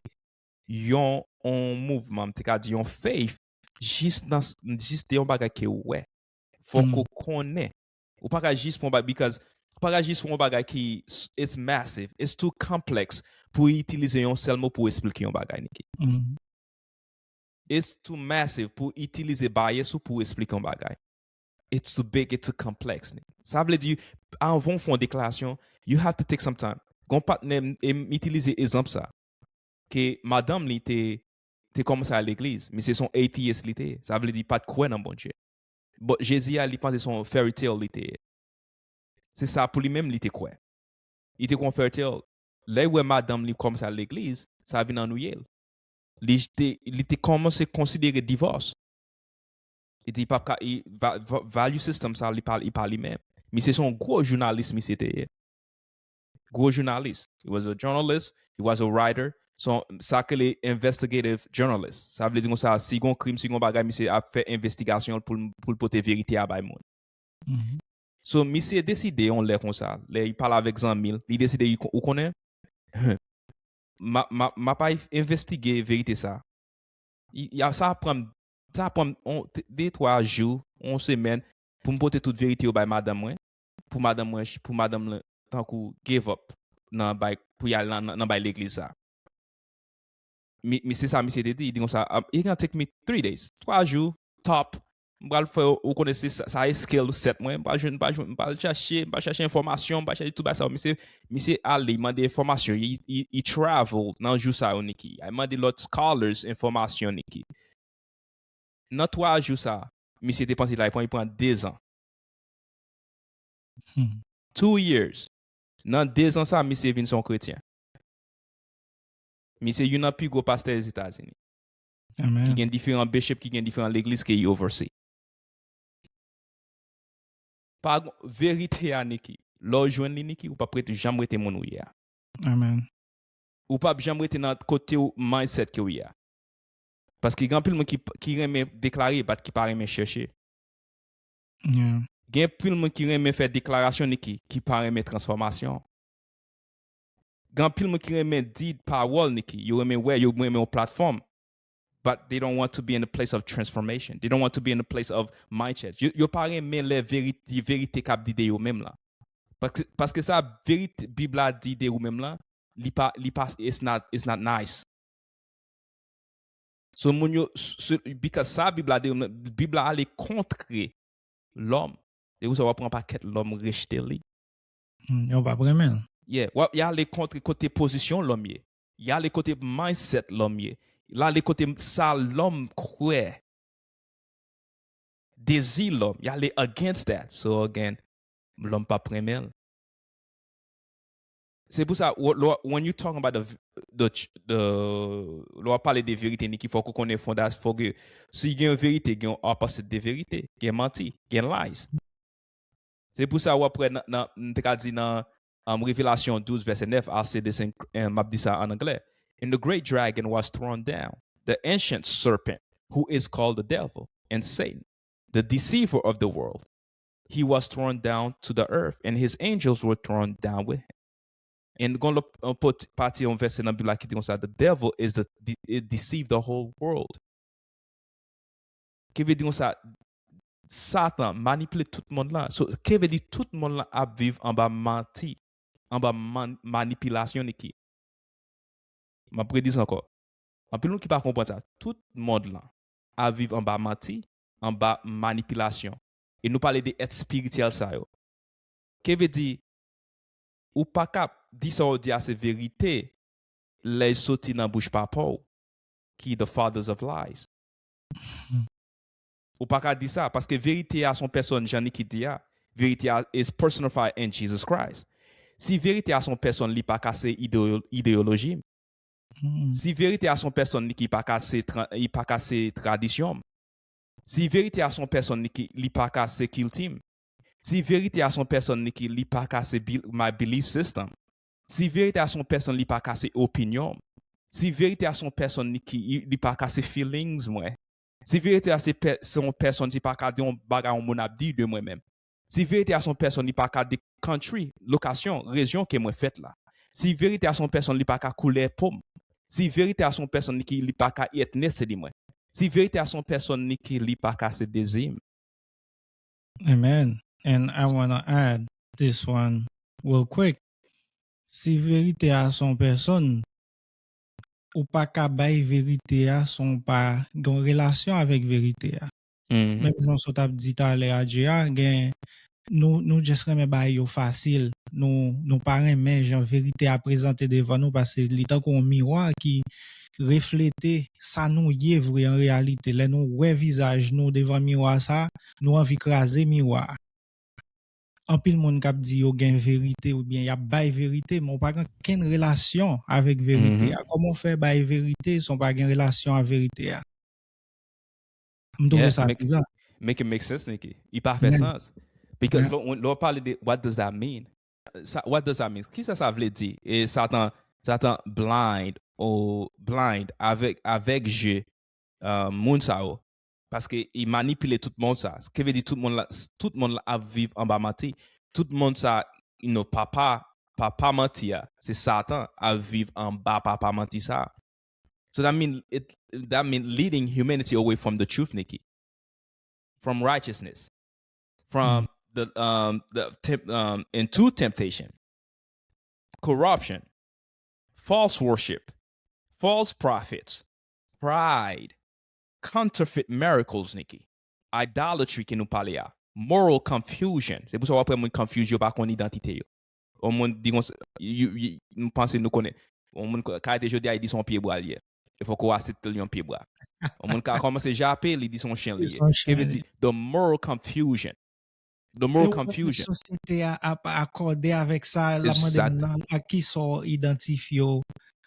yon, yon mouvman, m te ka di yon faith, jis nan, jis de yon bagay ke w wè. Fòk ou konnen. Ou pa ka jis pran bagay, because ou pa ka jis pran bagay ki, it's massive, it's too complex pou itilize yon sèl mo pou esplike yon bagay, Niki. It's too massive pou itilize bias ou pou esplike yon bagay. It's too big, it's too complex, Niki. Sa vle di, anvan w fè yon deklarasyon, you have to take some time. Gon patnè m, e m itilize egzanp sa. Ke madanm li te, te kòmanse al legliz, misye se yon atheist li te ye. Sa vle di, pa t kwè nan Bondye. Bon, Jezi a, li panse se yon fairy tale li te ye. Se sa pou li menm li te kwè. Li te kwè yon fairy tale. Lè l wè madanm li kòmanse al legliz, sa vin annwiye l. Li te, li te kòmanse konsidere divòs. Li di, li p ap ka, li, va, va, value system sa, li pa, li pa li menm. Misye se yon gwo jounalis, misye te ye. Gwo jounalis. He was a journalist, he was a writer. So, sa k rele investigative journalist. Sa vle di konsa, si gon krim, si gon bagay, misye ap fè envestigasyon pou l, pou l pote verite a bay moun. So, misye deside yon lè konsa, lè li pale avèk zanmi l, li deside, li kon-, ou konnen, m a, m a, m ap al envestige verite sa. I, i a, sa pran m, sa pran m on, t-, de, twa jou, yon semèn, pou m pote tout verite yo bay madanm mwen, pou madanm mwen, pou madanm lan, tankou, give up nan bay, pou y al nan, nan, nan bay legliz sa. Mi, mi, se sa misye te di, li di konsa, um, "It gonna take me three days, twa jou, top. M pral fè, ou konnen se sa, sa e scale sèt mwen, m pral jwenn, m pral jwenn, m pral chache, m pral chache enfòmasyon, m pral chache tout bagay sa yo." Misye, misye ale, mande enfòmasyon, li, li, li travel nan jou sa yo, Niki. Al mande lòt scholars enfòmasyon, Niki. Nan twa jou sa, misye te panse li pran, li pran de zan. Two years. Nan de zan sa, misye vin se yon kretyen. Misye youn nan pi gwo pastè Ozetazini. Ki gen diferan bishop, ki gen diferan legliz ke li oversee. Pa gon, verite a, Niki. Lè w jwenn li, Niki, ou p ap rete, janm rete moun ou ye a. Ou p ap janm rete nan kote w, mindset ke w ye a. Paske gen anpil moun ki, ki renmen deklare, but ki pa renmen chèche. Gen anpil moun ki renmen fè deklarasyon, Niki, ki pa renmen transfòmasyon. Gen anpil moun ki renmen di pawòl, Niki, yo renmen wè, yo renmen yon platfòm. But they don't want to be in a place of transformation. They don't want to be in a place of mindset. Yo, yo pa renmen lè verite, verite k ap di de yo menm lan. Paske, paske sa verite Bib la di de ou menm lan, li pa, li pa, it's not, it's not nice. So, moun yo, s-, s-, because sa Bib la di, Bib la ale kontre lòm. Se pou sa w ap pran pakèt lòm rejte li. Yo p ap renmen l. Yeah, w ap, y ale kontre kote pozisyon lòm ye. Y ale kote mindset lòm ye. Y ale kote sa lòm kwè. Dezi lòm, y ale against that. So again, lòm p ap renmen l. Se pou sa, wh-, lè w, when you talking about the, the, the, lè w ap pale de verite, Niki, fòk ou konnen fondas-, fòk ke, si gen yon verite, gen yon opposite de verite, gen manti, gen lies. Se pou sa w ap wè nan, nan, m te ka di nan, um, Revelasyon douz, vèsè nèf, I'll say this in, um, m ap di sa an anglè. "And the great dragon was thrown down, the ancient serpent, who is called the devil and Satan, the deceiver of the world. He was thrown down to the earth, and his angels were thrown down with him." And gon lòt, uh, pot-, pati yon vèsè nan Bib la ki di konsa, "The devil is the, de-, it deceive the whole world." Ki vle di konsa, Satan manipile tout mond lan. So, ki vle di tout mond lan ap viv anba manti, anba man-, M ap redi sa ankò. Anpil moun ki pa konprann sa. Tout mond lan ap viv anba manti, anba manipilasyon. E nou pale de èt espirityèl sa yo. Ke vle di, ou pa ka di sa w di a se verite, lè l soti nan bouch papa w, ki the fathers of lies. Ou pa ka di sa, paske verite a se yon pèsòn, jan Niki di a. Verite a is personified in Jesus Christ. Si verite a se yon pèsòn, li pa ka se ideyo- ideyoloji m. Si verite a se yon pèsòn, li ki pa ka se tra- li pa ka se tradisyon m. Si verite a se yon pèsòn, li ki li pa ka se kilti m. Si verite a se yon pèsòn, li ki li pa ka se bil- my belief system. Si verite a se yon pèsòn, li pa ka se opinyon m. Si verite a se yon pèsòn, li ki li pa ka se feelings mwen. Si verite a se pè- se yon pèsòn, li pa ka di yon bagay yon moun ap di de mwen menm. Si verite a se yon pèsòn, li pa ka di country, lokasyon, rejyon ke mwen fèt la. Si verite a se yon pèsòn, li pa ka koulè po m. Si verite a se yon pèsòn, li ki li pa ka etnisite mwen. Si verite a se yon pèsòn, li ki li pa ka se dezi m. Amen. And I want to add this one real quick. Si verite a se yon pèsòn, ou pa ka bay verite a san w pa gen yon relasyon avèk verite a. Menm jan sa w t ap di talè a, Jay, a, gen nou nou just renmen bagay yo fasil. Nou nou pa renmen jan verite a prezante devan nou paske li tankou yon miwa ki reflete sa nou ye vre an reyalite. Lè nou wè vizaj nou devan miwa sa, nou anvi kraze miwa a. Anpil moun k ap di yo gen verite oubyen y ap bay verite, men w pa gen okenn relasyon avèk verite a. Kòman w fè bay verite san w pa gen relasyon ak verite a? M twouve sa biza. Make it make sense, Niki. Li pa fè sans. Because lè w pale de what does that mean? Sa, what does that mean? Kisa sa vle di? E Satan, Satan blind ou blind avèk avèk je uh, moun sa yo. Paske li manipile tout mond sa. Ke vle di tout mond la, tout mond la ap viv anba manti. Tout mond sa, you know, papa, papa manti a, se Satan ap viv anba papa manti sa. So that mean it that mean leading humanity away from the truth, Niki. From righteousness. From the um the temp, um into temptation. Corruption. False worship. False prophets. Pride. Counterfeit miracles, Niki. Idolatry ke nou pale a. Moral confusion. Se pou sa w ap wè moun confuse, yo pa konn idantite yo. Yon moun di konsa, m panse nou konnen. Yon moun ka rete jodi a, li di se yon pyebwa li ye. E fòk ou asepte l yon pyebwa. Yon moun ka kòmanse jape, li di se yon chen li ye. Ke vle di, the moral confusion. The moral confusion. Sosyete a ap akòde avèk sa, l ap mande moun nan, ak kisa w idantifye w?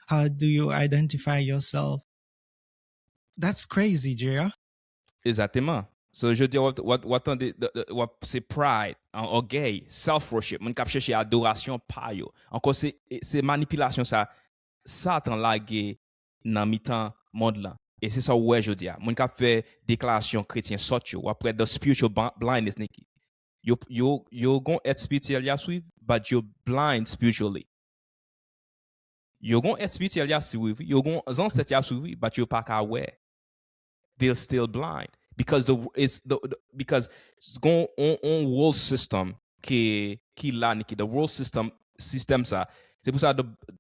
How do you identify yourself? That's crazy, Jay. Egzakteman. So, jodi a, w ap tande, w ap se pride, ògèy, self-worship, moun k ap chèche adorasyon pa yo. Ankò, se, se manipilasyon sa Satan lage nan mitan mond lan. E se sa w wè jodi a. Moun k ap fè deklarasyon kretyen sòt yo, w ap wè the spiritual blindness, Niki. Yo, yo, yo gon èt espirityèl y ap swiv, but yo blind spiritually. Yo gon èt espirityèl y ap swiv, wi. Yo gon zansèt y ap swiv, wi, but yo pa ka wè. They're still blind. Because the, it's the, the because gon on, on world system ki, ki la, Niki. The world system, sistèm sa. Se pou sa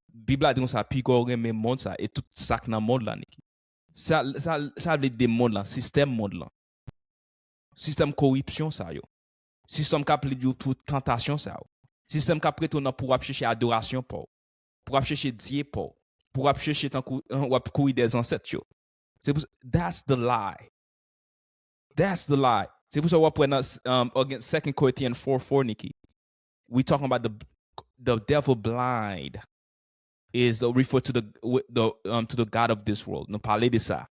Bib la di konsa, piga w renmen mond sa e tout sa k nan mond lan, Niki. Sa, sa, sa vle di mond lan, sistèm mond lan. Sistèm koripsyon sa yo. Sistèm k ap lead ou pou tantasyon sa yo. Sistèm k ap rete w nan pou w ap chèche adorasyon pa w. Pou w ap chèche dye pa w. Pou w ap chèche tankou w ap kouri dèyè zansèt yo. Se pou that's the lie. That's the lie. Se pou sa w ap wè nan um, again, Second Corinthians four four, Niki. We talking about the the devil blind is the refer to the the um, to the god of this world. Nou pale de sa.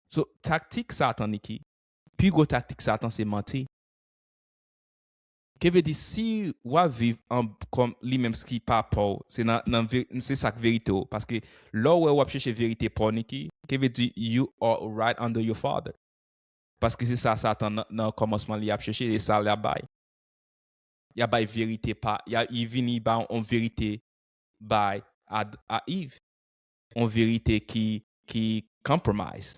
So, taktik Satan, Niki, pi gwo taktik Satan se manti. Ke vle di si w ap viv an kòm li menm ki pa pa w, se nan, nan se sa k verite w. Paske lè w wè w ap chèche verite pa w, Niki, ke vle di you are right under your father. Paske se sa Satan nan, nan kòmansman li ap chèche, e sa l ap bay. Y ap bay verite pa, y a, li vini ba yon verite bay a, a Eve. Yon verite ki, ki compromise.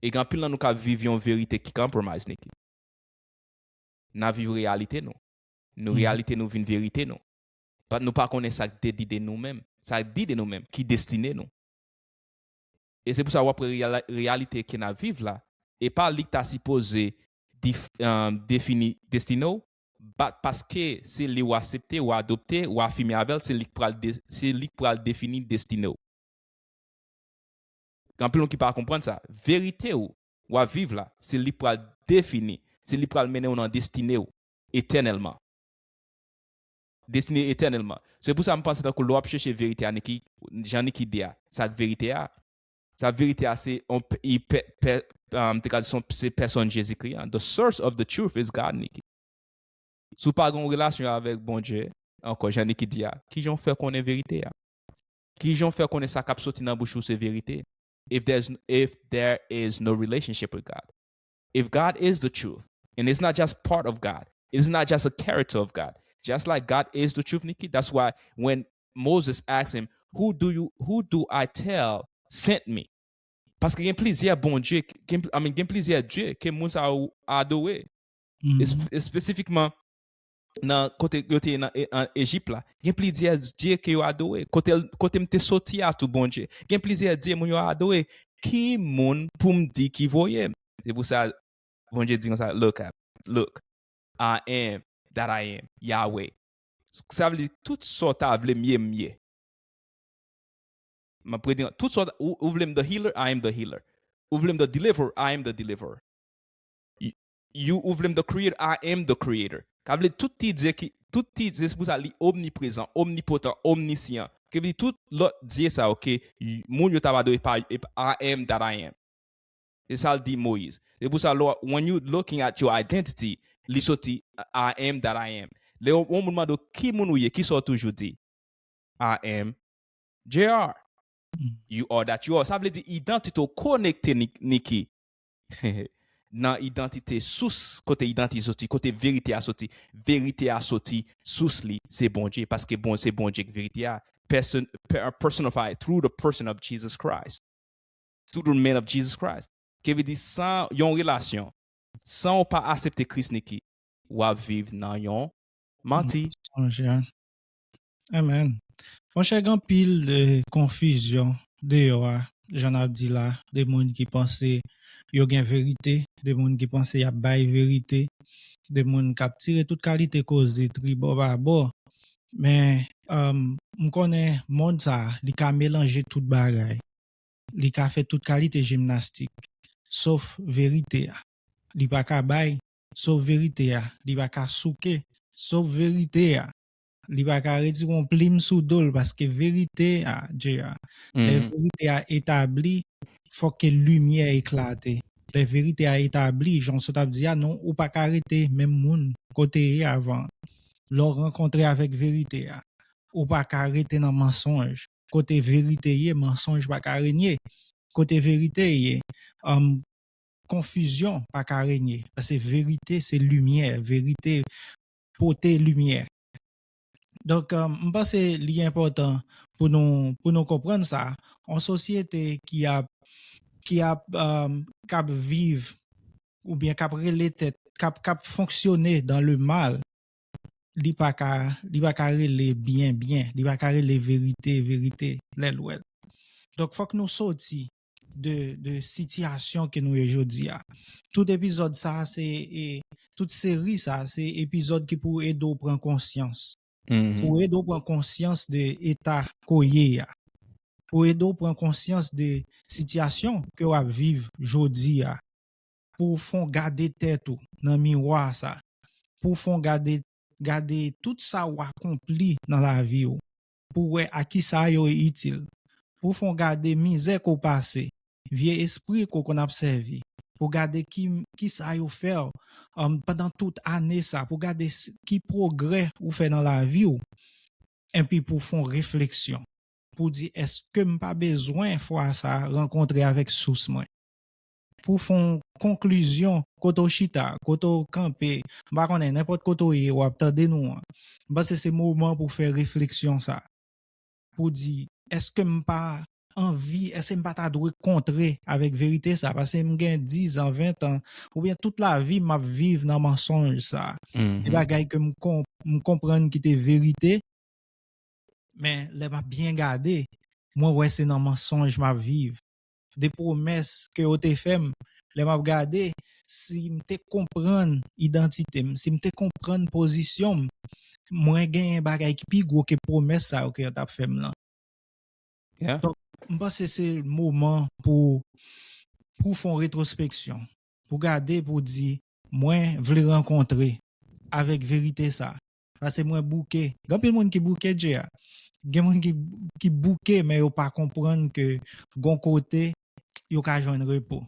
E gen anpil nan nou k ap viv yon verite ki compromise, Niki. N ap viv reyalite nou. Nou reyalite nou vin verite nou. But nou pa konnen sa k dedide nou menm. sa di de nou menm, ki destine nou. E se pou sa w ap wè reyala- reyalite ke n ap viv la, e pa li k ta sipoze dif- um, defini destine w, but paske se li w aksepte, w adopte, w afime avè l, se li k pral de- se li k pral defini destine w. Gen anpil moun ki pa konprann sa. Verite w w ap viv la, se li k pral defini, se li k pral mennen w nan destine w etènèlman. Destine etènèlman. Se pou sa m panse tankou lè w ap chèche verite a, Niki, jan Niki di a, sa k verite a. Sa verite a, se on, pe- i pe- pe- um, te ka di se on- se pèsòn Jezikri an. The source of the truth is God, Niki. Si w pa gen yon relasyon avèk Bondye, ankò, jan Niki di a, kijan w fè konnen verite a? Kijan w fè konnen sa k ap soti nan bouch ou se verite? If there's if there is no relationship with God. If God is the truth, and it's not just part of God, it's not just a character of God. Just like God is the truth, Niki, that's why when Moses asked him, "Who do you who do I tell sent me?" Paske gen plizyè Bondye, gen, I mean, gen plizyè Dye ke moun sa yo adore. Es- Espesifikman nan kote yo te ye nan E- an Ejip la, gen plizyè Dye ke yo adore. Kote, kote m te soti a tou, Bondye. Gen plizyè Dye moun yo adore. Ki moun pou m di ki voye m? Se pou sa Bondye di konsa, look at, look, I am that I am, Yahweh. Sa vle di tout sa w ta vle m ye, m ye. M ap redi, tout sa w, ou, ou vle m the healer, I am the healer. Ou vle m the deliverer, I am the deliverer. You, you ou vle m the creator, I am the creator. Ka vle tout ti Dye ki, tout ti Dye, se pou sa li omniprezan, omnipotan, omnisyan. Ke vle tout lòt Dye sa yo ke y- moun yo ta va adore pa, e pa I am that I am. Se sa l di Moyiz. Se pou sa, lè w- when you looking at your identity, li soti I am that I am. Lè yon yon moun mande w ki moun ou ye, ki sa w toujou di? I am J R. You are that you are. Sa vle di idantite w konekte, Ni- Niki, nan idantite sous, kote idantite soti, kote verite a soti. Verite a soti, sous li, se Bondye, paske bon, se Bondye k verite a. Person, per- personified through the person of Jesus Christ. Through the man of Jesus Christ. Ke vle di san yon relasyon, san w pa aksepte Kris, Niki, w ap viv nan yon manti. Monchè. Amen. Monchè, gen anpil de konfizyon deyò a, jan n ap di la, de moun ki panse yo gen verite, de moun ki panse y ap bay verite, de moun k ap tire tout kalite koze tribò babò. Men, um, m konnen mond sa a, li ka melanje tout bagay. Li ka fè tout kalite jimnastik, sof verite a. Li pa ka bay, sof verite a. Li pa ka souke, sof verite a. Li pa ka retire yon plim sou do l, paske verite a, J R, lè verite a etabli, fòk ke limyè eklate. Lè verite a etabli, jan w sot ap di a, non, ou pa ka rete menm moun kote ye avan. Lè w rankontre avèk verite a, ou pa ka rete nan mansonj. Kote verite ye, mansonj pa ka renye. Kote verite ye, um, konfizyon pa ka renye. Paske verite se limyè, verite pote limyè. Donk, um, m panse li enpòtan pou nou, pou nou konprann sa. Yon sosyete ki ap, ki ap, um, k ap viv oubyen k ap rele tèt, k ap, k ap fonksyone dans le mal, li pa ka, li pa ka rele byen, byen, li pa ka rele verite, verite, lè l wè l. Donk, fòk nou soti de, de sitiyasyon ke nou ye jodi a. Tout epizòd sa, se, e, tout seri sa, se epizòd ki pou ede w pran konsyans. Pou ede w pran konsyans de eta ke w ye a. Pou ede w pran konsyans de sitiyasyon ke w ap viv jodi a. Pou w fon gade tèt ou nan miwa sa. Pou w fon gade, gade tout sa w akonpli nan lavi w. Pou w wè a kisa yo itil. Pou w fon gade mizè ke w pase, vye espri ke w konn ap sèvi. Pou w gade ki, kisa yo fè w, um, pandan tout ane sa. Pou w gade s- ki pwogrè ou fè nan lavi w. Enpi pou w fon refleksyon. Pou w di, èske m pa bezwen fwa sa rankontre avèk sous mwen? Pou w fon konklizyon, kote w chita, kote w kanpe, m pa konnen, nenpòt kote w ye, w ap tande nou an. M panse se moman pou w fè refleksyon sa. Pou w di, èske m pa anvi, èske m pa ta dwe kontre avèk verite sa? Paske m gen diz an, ven an, oubyen tout lavi m ap viv nan mansonj sa. De bagay ke m kon- m konprann ki te verite, Men lè m ap byen gade, mwen wè se nan mansonj m ap viv. De pwomès ke yo te fè m, lè m ap gade, si m te konprann idantite m, si m te konprann pozisyon m, mwen genyen bagay ki pi gwo ke pwomès sa yo ke yo t ap fè m lan. Yeah. Donk, m panse se moman pou, pou fè yon retwospeksyon, pou gade, pou di, mwen vle rankontre avèk verite sa. Paske mwen bouke. Gen anpil moun ki bouke, Jay. Gen moun ki, ki bouke, men yo pa konprann ke gon kote yo ka jwenn repo.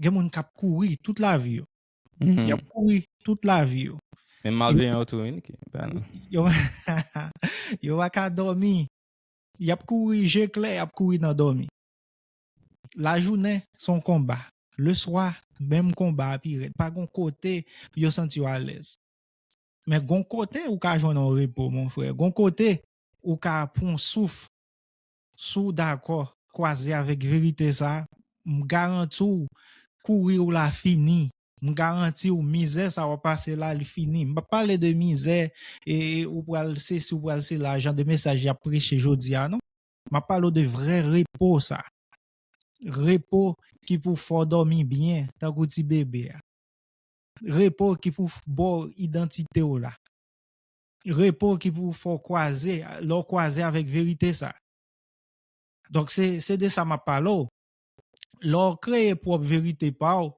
Gen moun k ap kouri tout lavi yo. Mhm. Y ap kouri tout lavi yo. Men malveyan yo tou, wi, ki, ben, Yo, yo pa ka dòmi. Y ap kouri je klè, y ap kouri nan dòmi. Lajounen, se yon konba. Leswa, menm konba a pi rèd. Pa gon kote yo santi yo alèz. Men gon kote ou ka jwenn yon repo, mon frè. Gon kote ou ka pran yon souf. Si w dakò, kwaze avèk verite sa, m garanti w, kouri w la fini. M garanti w, mizè sa w ap pase la, li fini. M p ap pale de mizè, e, e ou pral sesi, ou pral sela, jan de mesaj y ap preche jodi a, non. M ap pale w de vrè repo sa. Repo ki pou fè w dòmi byen, tankou ti bebe a. Repo ki pou f-, ba w idantite w la. Repo ki pou fè w kwaze, lè w kwaze avèk verite sa. Donk, se, se de sa m ap pale w. Lè w kreye pwòp verite pa w,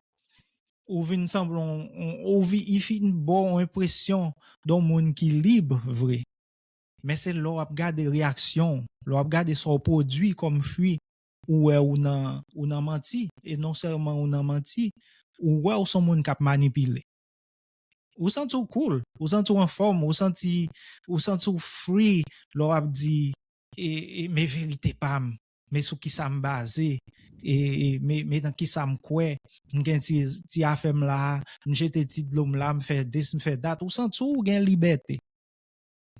ou vin sanble yon, yon, ou vi-, i fin ba w yon enpresyon de yon moun ki lib vre. Men se lè w ap gade reyaksyon w, lè w ap gade sa w pwodui kòm fwi, ou wè ou nan, ou nan manti, e non sèlman ou nan manti, ou wè w se yon moun k ap manipile. Ou santi w cool, ou santi w anfòm, ou santi, ou santi w free lè w ap di, e, e, men verite pa m, men sou kisa m baze, e, e, men, men nan kisa m kwè, m gen ti, ti afè m la, m jete ti dlo m la, m fè this, m fè that, ou santi w gen libète.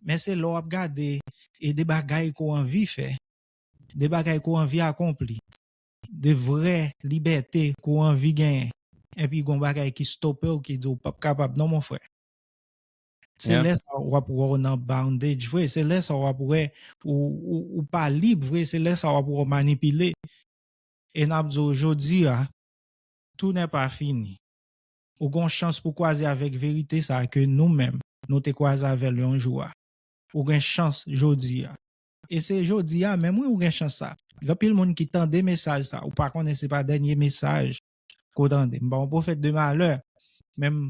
Men se lè w ap gade, e de bagay ke w anvi fè, de bagay ke w anvi akonpli, de vrè libète ke w anvi genyen, epi gon bagay ki stope w, ki di w p ap kapab, non, mon frè. Se Yeah. lè sa w ap wè w nan bondage vre, se lè sa w ap wè ou, ou, ou pa lib vre, se lè sa w ap wè w manipile. E n ap di w jodi a, tout n'est pas fini. Ou gen yon chans pou kwaze avèk verite sa ke nou menm, nou te kwaze avè l yon jou a. Ou gen chans jodi a. E se jodi a menm, wi, ou gen chans sa. Gen anpil moun ki tande mesaj sa, ou pa konnen se pa dènye mesaj ke w tande. M pa yon pwofèt de malè, men m,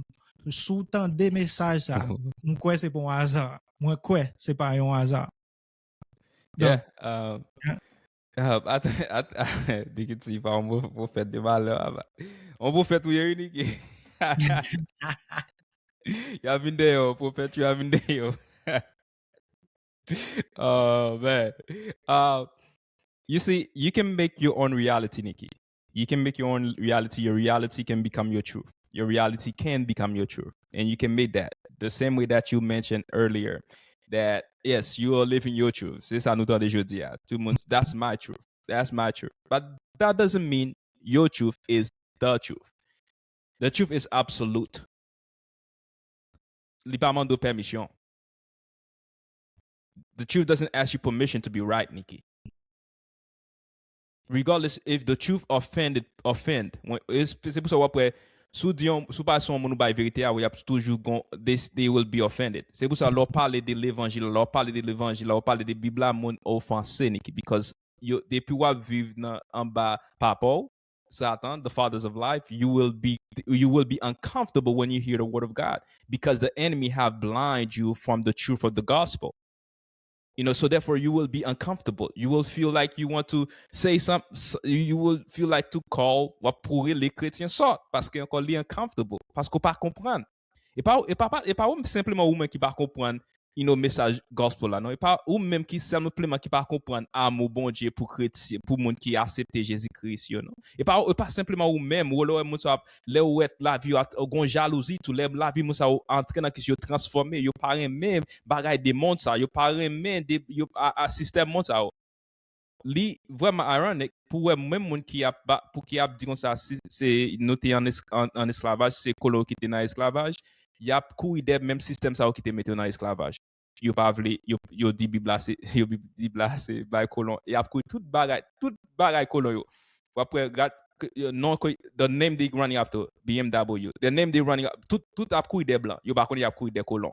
si w tande mesaj sa, m kwè se pa yon aza. Mwen kwè se pa yon aza. Yeah, uh, uh, at, at, Niki T pa yon pwofèt de malè, apa. Yon pwofèt ou ye, wi, Niki. Y a vin dèyè w, pwofèt yo a vin dèyè w. Oh, man. Uh, you see, you can make your own reality, Niki. You can make your own reality. Your reality can become your truth. Your reality can become your truth. And you can make that the same way that you mentioned earlier, that, yes, you are living your truth. Se sa nou tande jodi a. Tout moun, that's my truth. That's my truth. But that doesn't mean your truth is the truth. The truth is absolute. Li pa mande w pèmisyon. The truth doesn't ask you permission to be right, Niki. Regardless if the truth offended, offend. When, e se pou sa w ap wè, si w di yon, si w pa se yon moun ou bay verite a, w ap toujou gon, they, they will be offended. Se pou sa, lè w pale de levanjil, lè w pale de levanjil, lè w pale de Bib la, moun ofanse, Niki, because yo, depi w ap viv nan, anba papa w, Satan, the fathers of life, you will be, you will be uncomfortable when you hear the word of God, because the enemy have blind you from the truth of the gospel. You know, so therefore you will be uncomfortable. You will feel like you want to say some, s-, you will feel like to call, w ap pou rele kretyen sòt, paske ankò li uncomfortable, paske w pa konprann. E pa, e pa, pa, e pa ou senpleman ou menm ki pa konprann, you know, mesaj gospel la, non. E pa ou menm ki senpleman ki pa konprann amou Bondye pou kretyen, pou moun ki aksepte Jezi Kris yo, non. E pa, e pa senpleman ou menm, ou lè w wè moun sa ap, lè w wè lavi yo, gon jalouzi tou, lè lavi moun sa yo antre nan Kris, yo transfòme, yo pa renmen bagay de mond sa, yo pa renmen de, yo, a, a sistèm mond sa yo. Li vrèman ironic pou wè menm moun ki ap ba, pou ki ap di konsa, si se nou te an es-, an, an esklavaj, si se kolon ki te nan esklavaj, y ap kouri dèyè menm sistèm sa yo ki te mete yo nan esklavaj. yo pa vle, yo, yo di Bib la se, yo di Bib la se bay kolon. E ap kouri tout bagay, tout bagay kolon yo. W ap wè, gad, non, the name they running after, B M W. The name they running, tout, tout ap kouri dè blan. Yo pa konnen y ap kouri dè kolon.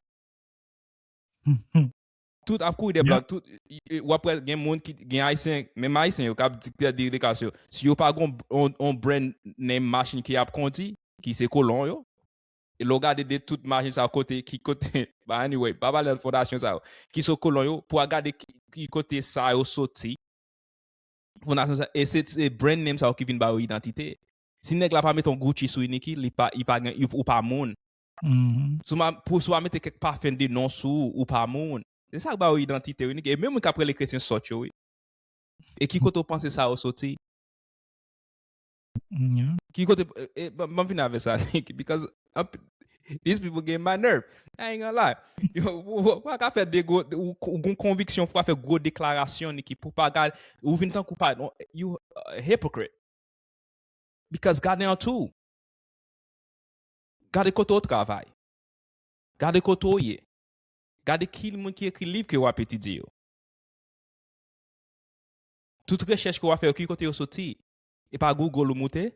Tout ap kouri dè blan. Tout, w ap wè gen moun ki, gen Ayisyen, menm Ayisyen yo, k ap di, ki di deklarasyon. Si yo pa gon on, on brand name machin ki ap kondi, ki se kolon yo. E lè w gade de tout machin sa kote, ki kote, but anyway, pa pale nan fondasyon sa yo. Ki se kolon yo, pou w gade ki, ki kote sa yo soti. Fondasyon sa, e se, se brand name sa yo ki vin ba yo idantite. Si nèg la pa met on Gucci sou Niki, li pa, li pa gen, ou pa moun. Si w pa mete kèk pafen de non sou ou, ou pa moun. Se sa k ba yo idantite, wi, Niki. E menm moun k ap rele kretyen sòt yo, wi. E ki kote w panse sa yo soti? Ki kote, e, ban m vin avè sa, Niki, because these people get my nerve. I ain't gonna lie. Yo, ou pa ka fè de gwo, ou gon konviksyon pou w fè gwo deklarasyon, Niki, pou pa gade, ou vin tankou pa, you a hypocrite. Because gade an tou. Gade kote w travay. Gade kote w ye. Gade ki moun ki ekri liv ke w ap etidye yo. Tout rechèch ke w ap fè yo, ki kote yo soti? E pa Google ou moute?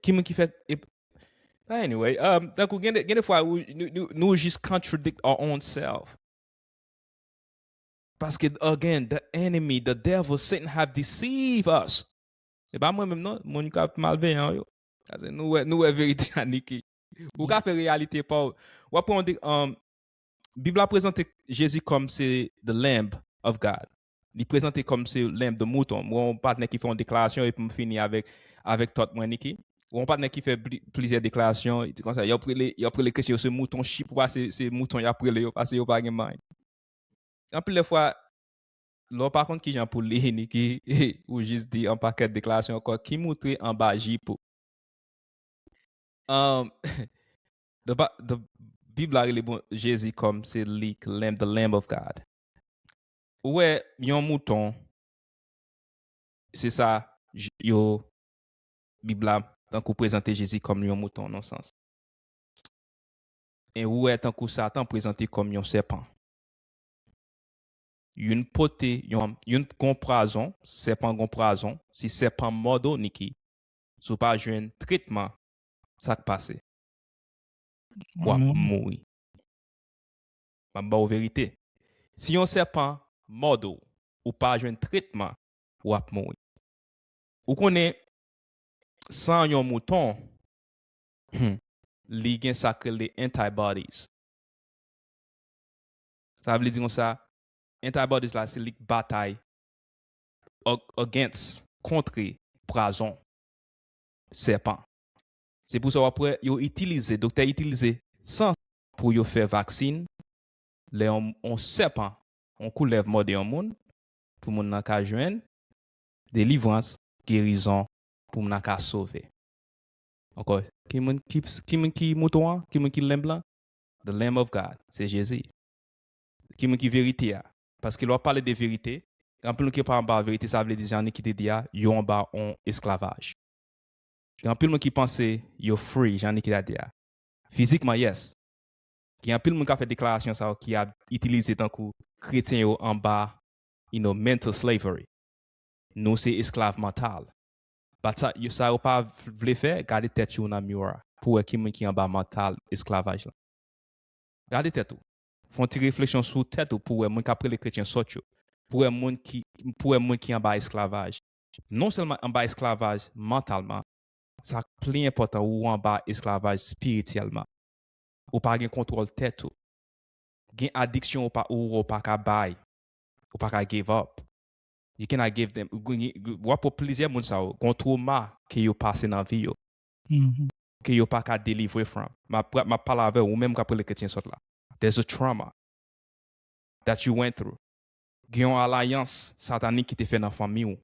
Ki moun ki fè, e, but anyway, um, tankou gen de, gen de fwa ou, nou, nou, nou jis contradict our own self. Paske, again, the enemy, the devil, Satan have deceived us. Se pa mwen menm non, moun k ap malveyan yo. Paske nou wè, nou wè verite a, Niki. Ou ka fè reyalite pa w. W ap pran de, um, Bib la prezante Jezi kòm se the Lamb of God. Li prezante kòm se Lamb de mouton. Mwen, yon patnè ki fè yon deklarasyon epi m fini avèk, avèk tòt mwen, Niki. Yon patnè ki fè pli, plizyè deklarasyon, li di konsa, y ap rele, y ap rele kretyen yo se mouton chip, ou pa se, se mouton y ap rele yo, paske yo pa gen manyen. Anpil de fwa, lè w pa konn kijan pou li, Niki, ou jis di yon pakèt deklarasyon ankò ki moutre anba jip ou. Um, the, Bi- the Bib la rele bon Jezi kòm se li, Lamb, the Lamb of God. Ou wè, yon mouton, se sa, j- yo, Bib la, tankou prezante Jezi kòm yon mouton, nan sans. E ou wè, tankou Satan prezante kòm yon sèpan. Youn pote, yon, youn gon pwazon, sèpan gon pwazon, si sèpan mòde w, Niki, si w pa jwenn tretman, sa k pase? W ap mouri. M ap ba w verite. Si yon sèpan mòde w, ou pa jwenn tretman, w ap mouri. Ou konnen, san yon mouton, hmm, li gen sa k rele antibodies. Sa vle di konsa, antibodies la, se li k batay ag- against, kontre pwazon, sèpan. Se pou sa w ap wè, yo itilize, doktè itilize san pou yo fè vaksin, lè yon, yon sèpan, yon koulèv mòde yon moun, pou moun nan ka jwenn delivrans, gerizon, pou moun nan ka sove. Ankò, ki moun ki, ki moun ki mouton an? Ki moun ki lamb lan? The Lamb of God, se Jezi. Ki moun ki verite a? Paske lè w ap pale de verite, anpil moun ki pa anba verite, sa vle di, jan Niki te di a, yo anba yon esklavaj. Gen anpil moun ki panse yo free, jan Niki te di a. Fizikman, yes. Gen anpil moun k ap fè deklarasyon sa yo ki ap itilize tankou kretyen yo anba, you know, mental slavery. Nou se esklav mantal. But sa, yo, sa yo pa vle fè, gade tèt yo nan miwa pou wè ki moun ki anba mantal esklavaj lan. Gade tèt ou. Fè yon ti refleksyon sou tèt ou pou wè moun k ap rele kretyen sòt yo. Pou wè moun ki, pou wè moun ki anba esklavaj. Non sèlman anba esklavaj mantalman, sa k pli enpòtan, ou anba esklavaj espirityèlman. Ou pa gen kontwòl tèt ou. Gen adiksyon ou pa, ou, ou pa ka bay. Ou pa ka give up. You cannot give them. W ap wè plizyè moun sa yo, gon twoma ke yo pase nan vi yo. Ke yo pa ka delivre from. M ap, m ap pale avè w, ou menm k ap rele kretyen sòt la. There's a trauma that you went through. Gen yon alayans satanik ki te fè nan fanmi w.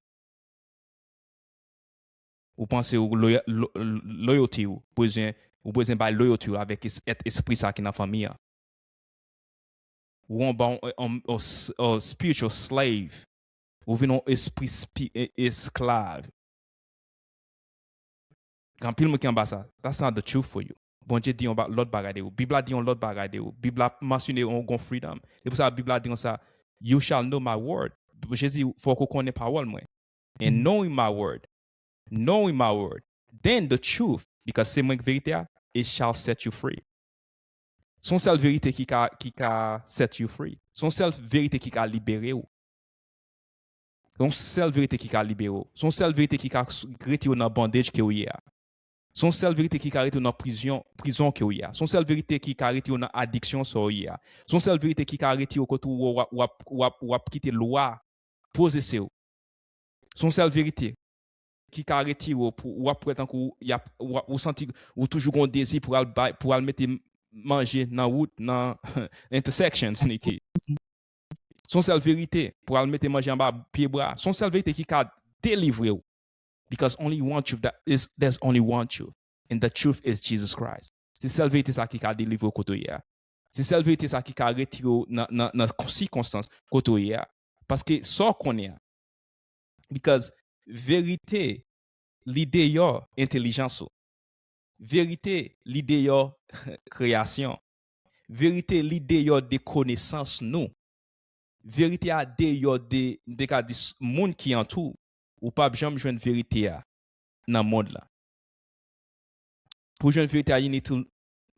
Ou panse ou loya- lo- loyalty ou bezwen, ou bezwen bay loyalty ou avèk es- et- espri sa ki nan fanmi an. Ou anba yon, yon, yon, yon spiritual slave. Ou vin yon espri spi- e- esklav. Gen anpil moun ki anba sa. That's not the truth for you. Bondye di yon ba- lòt bagay de ou. Bib la di yon lòt bagay de ou. Bib la mansyone yon gon freedom. Se pou sa Bib la di konsa, "You shall know my word." Jezi, fòk ou konnen pawòl mwen. "And knowing my word, knowing my word, then the truth, because se mwen k verite a, it shall set you free." Se yon sèl verite ki ka, ki ka set you free. Se yon sèl verite ki ka libere w. Se yon sèl verite ki ka libere w. Se yon sèl verite ki ka s- retire w nan bondage ke w ye a. Se yon sèl verite ki ka retire w nan prizyon, prizon ke w ye a. Se yon sèl verite ki ka retire w nan adiksyon sa w ye a. Se yon sèl verite ki ka retire w kote w w ap, w ap, w ap, w ap kite lwa pozese w. Se yon sèl verite ki ka retire w pou w ap wè tankou y ap, w ap, ou santi ou toujou gon dezi pou al bay, pou al mete manje nan wout, nan intersections, Niki. Se yon sèl verite pou al mete manje anba pye bwa. Se yon sèl verite ki ka delivre w. Because only one truth that is, there's only one truth. And the truth is Jesus Christ. Se sèl verite sa ki ka delivre w kote w ye a. Se sèl verite sa ki ka retire w nan, nan, nan sikonstans kote w ye a. Paske sa w konnen an. Because verite, li deyò entelijans ou. Verite, li deyò kreyasyon. Verite, li deyò de konesans nou. Verite a deyò de, m te ka di, s- moun ki antou w. Ou p ap janm jwenn verite a nan mond lan. Pou jwenn verite a, you need to,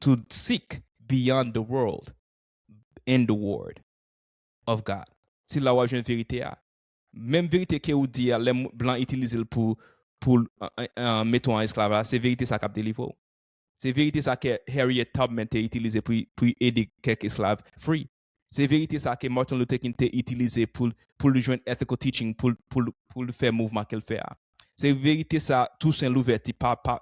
to seek beyond the world, in the word of God. Se la w ap jwenn verite a. Menm verite ke ou di a, lè m- blan itilize l pou, pou l, an- an- an- mete w an esklav la, se verite sa k ap delivre w. Se verite sa ke Harriet Tubman te itilize pou, pou ede kèk esklav free. Se verite sa ke Martin Luther King te itilize pou, pou l jwenn ethical teaching, pou, pou, pou l fè mouvman ke l fè a. Se verite sa Toussaint Louverture, pa, pa,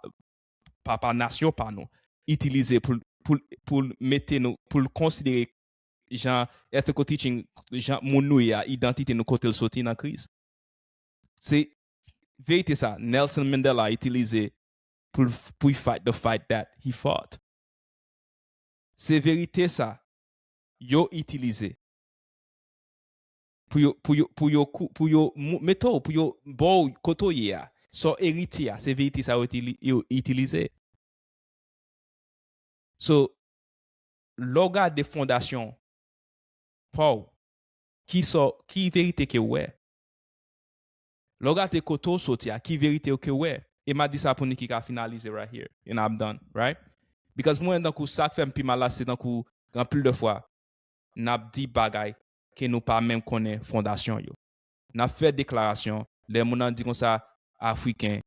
papa nasyon pa nou, itilize pou, pou, pou l mete nou, pou l konsidere jan ethical teaching, jan moun nou ye a, idantite nou kote l soti nan Kris. Se verite sa Nelson Mandela itilize pou l f- pou l fight the fight that he fought. Se verite sa yo itilize pou yo, pou yo, pou yo, kou- pou yo mou- mete w, pou yo ba w kote w ye a. Sa w eritye a, se verite sa yo itili- yo itilize. So, lè w gade fondasyon pa w, ki sa, ki verite ke w wè? Lè w gade kote w soti a, ki verite ke w wè? E m a di sa pou Niki ka finalize right here, and I'm done, right? Because mwen, tankou sa k fè m pi mal la, se tankou, anpil de fwa, n ap di bagay ke nou pa menm konnen fondasyon yo. N ap fè deklarasyon, lè moun nan di konsa, Afriken,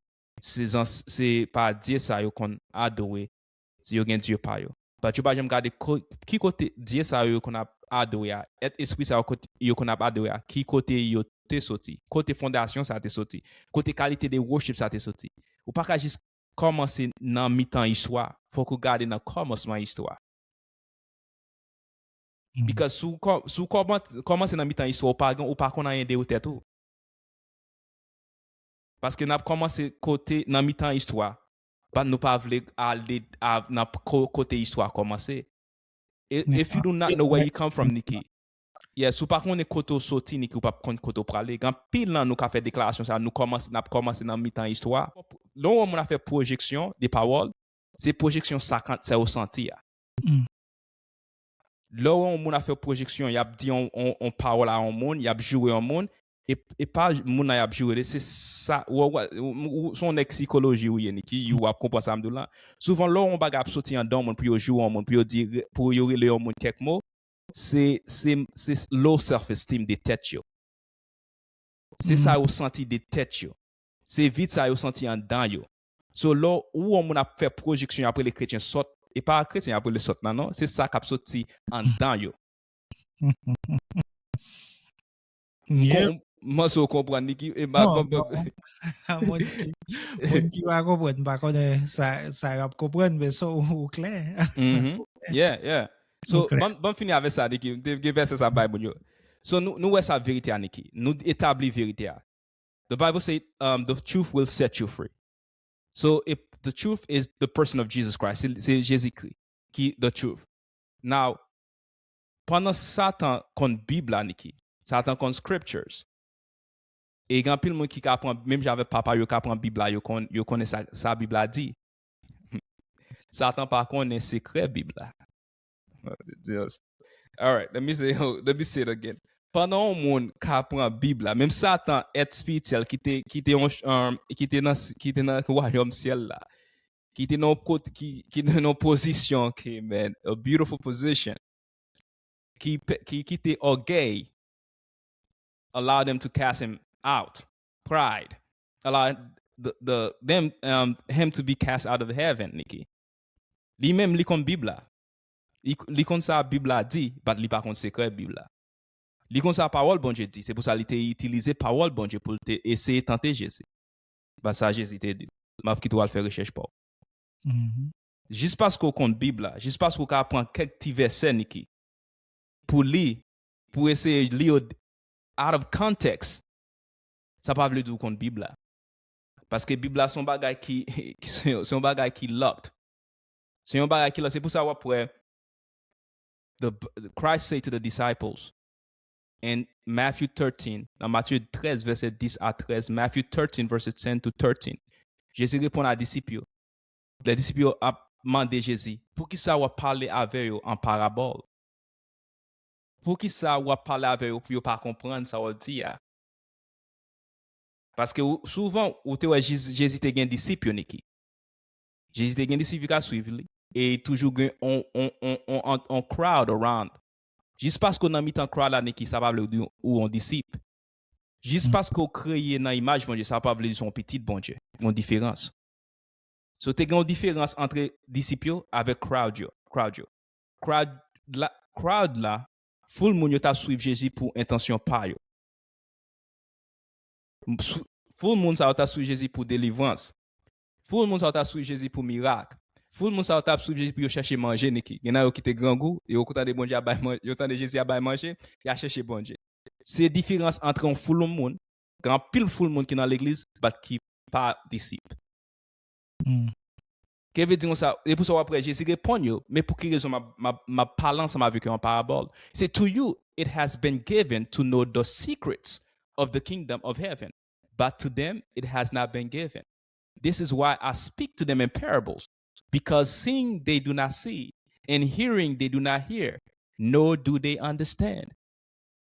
se zans- se pa dye sa yo konn adore, se yo gen dye pa yo. But yo pa janm gade ko- ki kote dye sa yo konn ap adore a, èt espri sa yo kot- yo konn ap adore a, ki kote yo te soti, kote fondasyon sa te soti, kote kalite de worship sa te soti. Ou pa ka jis kòmanse nan mitan istwa, fòk ou gade nan kòmansman istwa. Because si w kò- si w kòman- kòmanse nan mitan istwa, ou pa gen- ou pa konn anyen de ou tèt ou. Paske n ap kòmanse kote nan mitan istwa, but nou pa vle ale a- nan ko- kote istwa kòmanse. I- If you do not know where you come from, Niki, yes, ou pa konnen kote w soti, Niki, ou p ap konn kote w prale. Gen anpil nan nou ka fè deklarasyon sa, nou kòmanse, n ap kòmanse nan mitan istwa. Lè w wè moun ap fè pwojeksyon de pawòl, se pwojeksyon sa kan- sa yo santi a. Lè w wè yon moun ap fè pwojeksyon, y ap di yon, yon, yon pawòl a yon moun, y ap joure yon moun, e, e pa moun nan y ap joure li, se sa, w, w, w, w, se yon nèg sikoloji ou ye, Niki, w ap konprann sa m di w lan. Souvan, lè w wè yon bagay ap soti anndan yon moun pou yo joure yon moun, pou yo di, pou yo rele yon moun kèk mo, se, se, se low self esteem de tèt yo. Se sa yo santi de tèt yo. Se vid sa yo santi anndan yo. So, lè w wè yon moun ap fè pwojeksyon, y ap rele kretyen sòt, e pa kretyen y ap rele sòt nan, non. Se sa k ap soti anndan yo. M kon- m panse w konprann, Niki. E ba- Non, ba- ba- non. Moun ki, moun ki pa konprann, m pa konnen sa, sa y ap konprann, men sa w, ou klè. Mhm. Yeah, yeah. So, ban, ban fini avèk sa, Niki. M te gen vèsè sa bay moun yo. So, nou, nou wè sa verite a, Niki. Nou etabli verite a. The Bible say, um, the truth will set you free. So, if the truth is the person of Jesus Christ, se, se Jezikri ki the truth. Now, pandan Satan konn Bib la, Niki, Satan konn scriptures. E gen anpil moun ki ka pran, menm jan avèk papa yo ka pran Bib la, yo konn, yo konnen sa, sa Bib la di. Satan pa konnen sekrè Bib la. Alright, let me say, let me say it again. Pandan yon moun ka pran Bib la, menm Satan, èt espirityèl ki te, ki te, yon, um, ki te nan, ki te nan wayòm syèl la, ki te nan kot, ki, ki te nan pozisyon, okay, man, a beautiful position, ki, pe- ki, ki te ògèy, allow them to cast him out. Pride. Allow the, the, them, um, him to be cast out of heaven, Niki. Li menm, li konn Bib la. Li, li konn sa Bib la di, but li pa konn sekrè Bib la. Li konn sa pawòl Bondye di. Se pou sa li te itilize pawòl Bondye pou l te eseye tante Jezi. But sa Jezi te di, "M ap kite w al fè rechèch pa w." Jis paske w konn Bib la, jis paske w ka pran kèk ti vèsè, Niki, pou li, pou eseye li yo out of context, sa pa vle di w konn Bib la. Paske Bib la se yon bagay ki, ki se, se yon bagay ki locked. Se yon bagay ki locked. Se pou sa w ap wè, the, Christ say to the disciples in Matthew thirteen, nan Matye trèz, vèsè dis a trèz, Matthew thirteen, verses ten to thirteen. Jezi reponn a disip yo. Lè disip yo ap mande Jezi, "Poukisa w ap pale avè yo an parabòl? Poukisa w ap pale avè yo pou yo pa konprann sa w ap di a?" Paske ou, souvan, ou te wè Jezi, Jezi te gen disip yo, Niki. Jezi te gen disip ki ka swiv li. E toujou gen on, on, on, on, on, on crowd around. Jis paske w nan mitan crowd la, Niki, sa pa vle di ou yon disip. Jis paske w kreye nan imaj Bondye, sa pa vle di se yon pitit Bondye. Yon diferans. So, te gen yon diferans antre disip yo avèk crowd yo. Crowd yo. Crowd la, crowd la, foul moun yo t ap swiv Jezi pou entansyon pa yo. Foul moun sa yo t ap swiv Jezi pou delivrans. Foul moun sa yo t ap swiv Jezi pou mirak. Foul moun sa yo t ap swiv Jezi pou yo chèche manje, Niki. Gen nan yo ki te grangou, yo tande Bondye ap bay man-, yo tande Jezi ap bay manje, y a chèche Bondye. Se diferans antre yon foul moun, gen anpil foul moun ki nan legliz, but ki pa disip. Ke vle di konsa, e pou sa w ap wè Jezi reponn yo, men pou ki rezon m ap, m ap, m ap pale ansanm avèk yo an parabòl? Se, "To you it has been given to know the secrets of the kingdom of heaven, but to them it has not been given. This is why I speak to them in parables, because seeing they do not see, and hearing they do not hear, nor do they understand."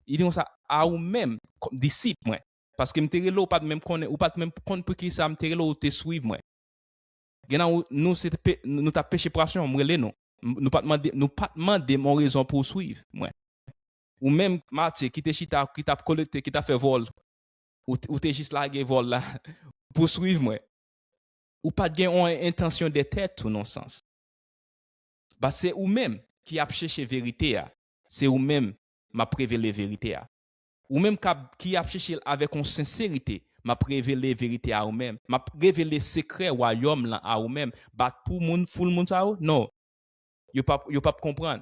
Li di konsa, "A ou menm, kòm disip mwen, paske m te rele w, ou pa t menm konnen, ou pa t menm konn poukisa m te rele w, ou te swiv mwen. Gen nan ou, nou se te pe-, nou t ap peche pwason, m rele nou. M-, nou pa t mande, nou pa t mande m yon rezon pou w swiv mwen. Ou menm, Matye, ki te chita, ki t ap kolekte, ki t ap fè vòl, ou, t- ou te jis lage vòl la pou w swiv mwen. Ou pa t gen yon entansyon de tèt ou nan sans. Ba se ou menm ki ap chèche verite a. Se ou menm m ap revele verite a. Ou menm k ap, ki ap chèche l avèk yon senserite, m ap revele verite a ou menm. M ap revele sekrè wayòm lan a ou menm. Bat pou moun, foul moun sa yo? Non. Yo p ap, yo p ap konprann.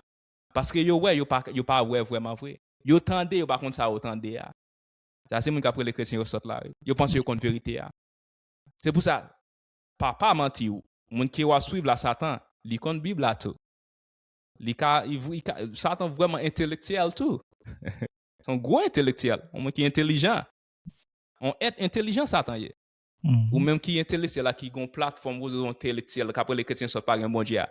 Paske yo wè, yo pa, yo pa wè vrèman vre. Yo tande, yo pa konn sa yo tande a. Sa se moun k ap rele kretyen yo sòt la, wi. Yo panse yo konn verite a. Se pou sa, papa manti w. Moun ke w ap swiv la, Satan, li konn Bib la tou. Li ka, li, li ka, Satan vrèman entelektyèl tou. Se yon gwo entelektyèl, yon moun ki entelijan. Yon èt entelijan Satan ye. Ou menm ki entelektyèl la, ki gon platfòm, ou entelektyèl, k ap rele kretyen sòt pa gen Bondye a.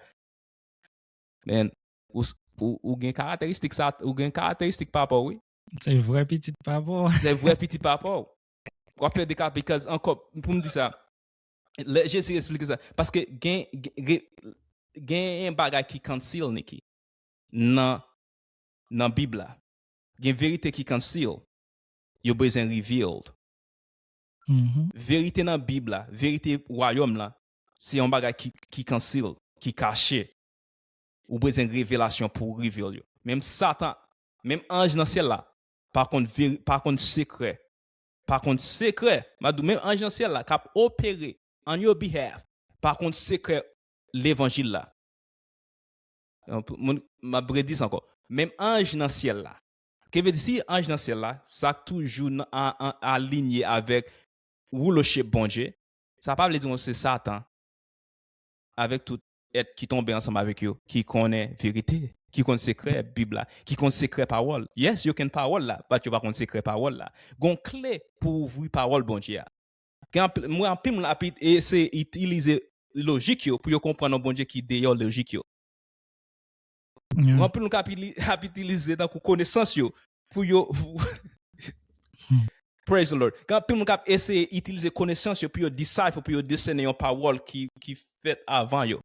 Men, ou, s- ou, ou gen karakteristik sa, ou gen karakteristik papa w, wi. Se vrè pitit papa w. Se vrè pitit papa w. W ap fè dekape, because ankò, pou m di sa, lè Jezi eksplike sa, paske gen, gen, gen, gen bagay ki conceal, Niki, nan, nan Bib la. Gen verite ki conceal. Yo bezwen revealed. Verite nan Bib la, verite wayòm la, se yon bagay ki, ki conceal, ki kache. Ou bezwen revelasyon pou w reveal yo. Menm Satan, menm anj nan syèl la, pa konn veri-, pa konn sekrè. Pa konn sekrè. M a di w, menm anj nan syèl la k ap opere on your behalf, pa konn sekrè levanjil la. Moun, m ap redi sa ankò. Menm anj nan syèl la. Ke vle di, si anj nan syèl la, sa k toujou nan, a, a, alinye avèk rulership Bondye, sa pa vle di se Satan, avèk tout èt ki tonbe ansanm avèk yo, ki konnen verite, ki konn sekrè Bib la, ki konn sekrè pawòl. Yes, yo konn pawòl la, but yo pa konn sekrè pawòl la. Gon kle pou ouvri pawòl Bondye a. Gen anpil, m wè anpil moun ap it- eseye itilize lojik yo pou yo konprann yon Bondye ki deyò lojik yo. Gen anpil moun k ap ili- ap itilize tankou konesans yo pou yo Praise the Lord. Gen anpil moun k ap eseye itilize konesans yo pou yo decipher, pou yo desène yon pawòl ki, ki fèt avan yo.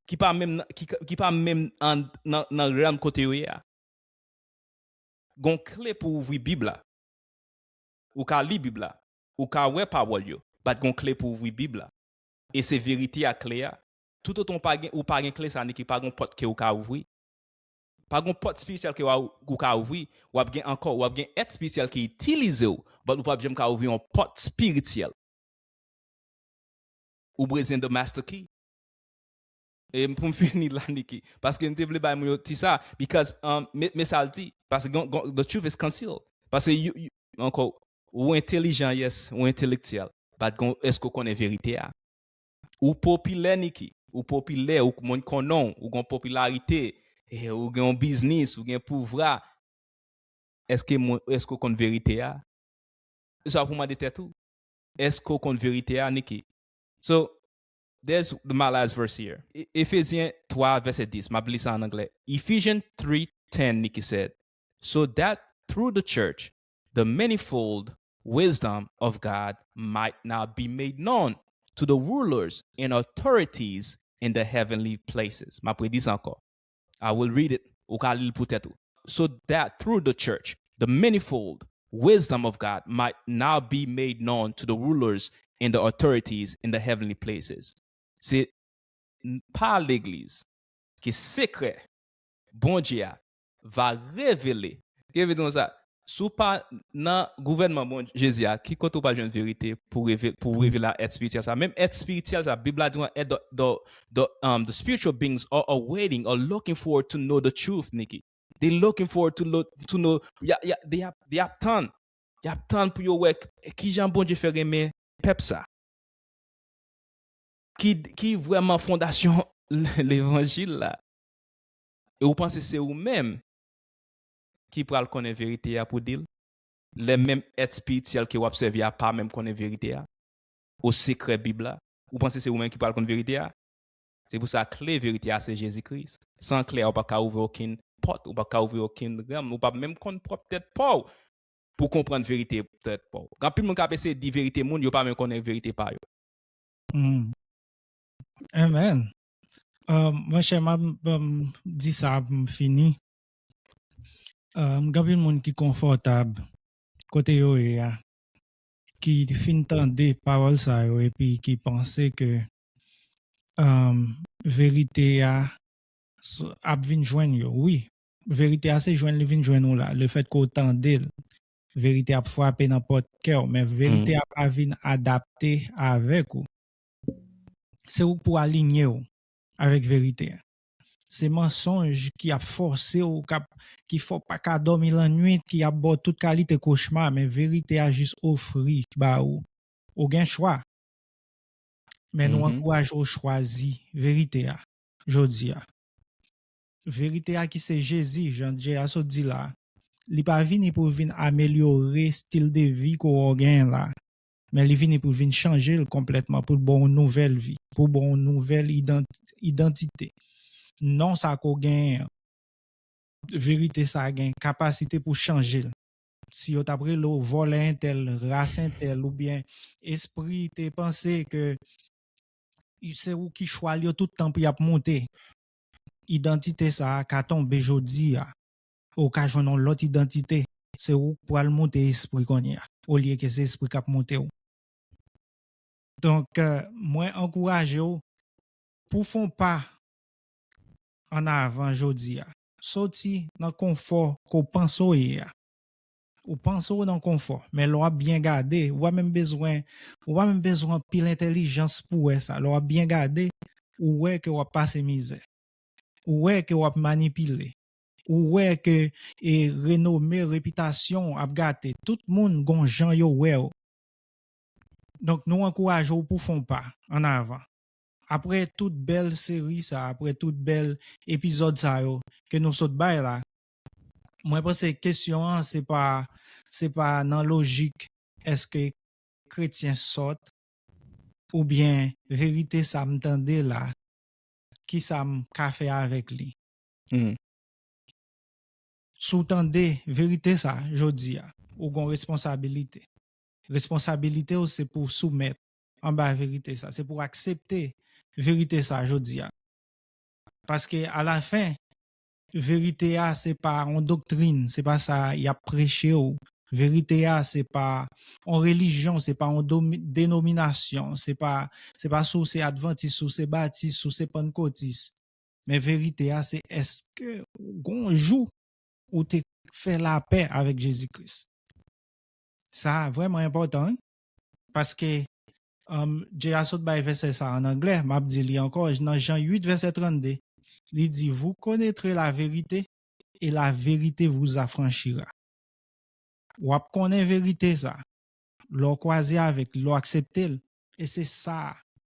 Ki pa menm, nan- ki, ki pa menm an- nan, nan realm kote yo ye a. Gon kle pou ouvri Bib la. Ou ka li Bib la. Ou ka wè pawòl yo. Bat gon kle pou ouvri Bib la. E se verite a kle a. Toutotan ou pa gen, ou pa gen kle sa, Niki, pa gon pòt ke ou ka ouvri. Pa gon pòt espirityèl ke w a- ou ka ouvri. W ap gen ankò, w ap gen èt espirityèl ki itilize w, but ou p ap janm ka ouvri yon pòt espirityèl. Ou bezwen the master key. E pou m fini la, Niki. Paske m te vle bay moun yo ti sa, because, um, me, me sa l di. Paske gon- gon- the truth is concealed. Paske you- you- ankò, ou entelijan, yes, ou entelektyèl. But gon- èske ou konnen verite a? Ou popilè, Niki. Ou popilè, ou moun konnen w, ou gen popilarite, e ou gen yon biznis, ou gen pouvwa. Èske moun- èske ou konn verite a? Sa pou mande tèt ou. Èske ou konn verite a, Niki? So, there's my last verse here. E- Efezyen twa, vèsè dis. M ap li sa an anglè. Ephesians three ten, Niki, said, "So that through the church, the manifold wisdom of God might now be made known to the rulers and authorities in the heavenly places." M ap redi sa ankò. I will read it. Ou ka li l pou tèt ou. "So that through the church, the manifold wisdom of God might now be made known to the rulers and the authorities in the heavenly places." Se n- pa legliz ke sekrè Bondye a va revele. Ki vle di konsa, si w pa nan gouvènman Bondye, Jezi a, ki kote w pa jwenn verite pou reve- pou revele a èt espirityèl sa? Menm èt espirityèl sa, Bib la di w, the, the, the, um, the spiritual beings are awaiting or looking forward to know the truth, Niki. They looking forward to, lo- to know, ya, ya, they ap, they ap tann. Y ap tann pou yo wè k- kijan Bondye fè renmen pèp sa. Ki, ki vrèman fondasyon levanjil la. E ou panse se ou menm ki pral konnen verite a pou di l? Lè menm èt espirityèl ke w ap sèvi a pa menm konnen verite a? O sekrè Bib la? Ou panse se ou menm ki pral konn verite a? Se pou sa kle verite a se Jezi Kris. San kle a, ou p ap ka ouvri okenn pòt, ou p ap ka ouvri okenn ranm, ou p ap menm konn pwòp tèt pa w pou konprann verite tèt pa w. Gen anpil moun k ap eseye di verite moun, yo pa menm konnen verite pa yo. Mm. Amen. Um, monchè, m ap um, di sa pou m fini. Um, gen anpil moun ki konfòtab kote yo ye a, ki fin tande pawòl sa yo epi ki panse ke um, verite a s- ap vin jwenn yo. Wi, verite a se jwenn li vin jwenn ou la. Lefètke w tande l, verite ap frape nan pòt kè w, men verite a pa vin adapte avèk ou. Se ou k pou alinye w avèk verite a. Se mansonj ki ap fòse w, k ap, ki fè w pa ka dòmi lannwit, ki ap ba w tout kalite kochma, men verite a jis ofri ba ou. Ou gen chwa. Men nou ankouraje w chwazi verite a jodi a. Verite a ki se Jezi, jan Jay a sot di la, li pa vini pou vin amelyore stil de vi ke w genyen la, men li vini pou vin chanje l konplètman, pou l ba w yon nouvèl vi, pou l ba w yon nouvèl idan- idantite. Non sa ke w genyen an, verite sa a gen kapasite pou chanje l. Si yo t ap rele w vòlè entèl, ras entèl, oubyen espri te panse ke se ou ki chwal yo tout tan pou y ap moute, idantite sa a ka tonbe jodi a. Ou ka jwenn yon lòt idantite. Se ou k pral moute espri kounye a, olye ke se espri k ap moute w. Donk, euh, mwen ankouraje w pou fè yon pa ann avan jodi a. Soti nan konfò ke w panse w ye a. Ou panse w nan konfò, men lè w ap byen gade, ou pa menm bezwen, ou pa menm bezwen anpil entèlijans pou wè sa. Lè w ap byen gade, ou wè ke w ap pase mizè. Ou wè ke w ap manipile. Ou wè ke e, renome, repitasyon w ap gate. Tout moun gon jan yo wè w. Donk, nou ankouraje w pou fè yon pa ann avan. Apre tout bèl seri sa, apre tout bèl epizòd sa yo ke nou sot bay la, mwen panse kesyon an se pa, se pa nan lojik èske kretyen sòt, oubyen verite sa m tande la, ki sa m ka fè avèk li? Si w tande verite sa jodi a, ou gon responsabilite. Responsabilite w se pou w soumèt anba verite sa, se pou w aksepte verite sa jodi a. Paske alafen, verite a se pa yon doktrin, se pa sa y ap preche w. Verite a se pa yon relijyon, se pa yon domi- denominasyon, se pa, se pa si w se advantis, si w se batis, si w se pannkotis. Men verite a se èske gon jou ou te fè lapè avèk Jezi Kris? Sa vrèman enpòtan, wi. Paske um, Jay a sot bay vèsè sa an anglè, m ap di li ankò, nan Jan uit vèsè trannde, li di, vous connaîtrez la vérité et la vérité vous affranchira. W ap konnen verite sa, lè w kwaze avèk li, lè w aksepte l, e se sa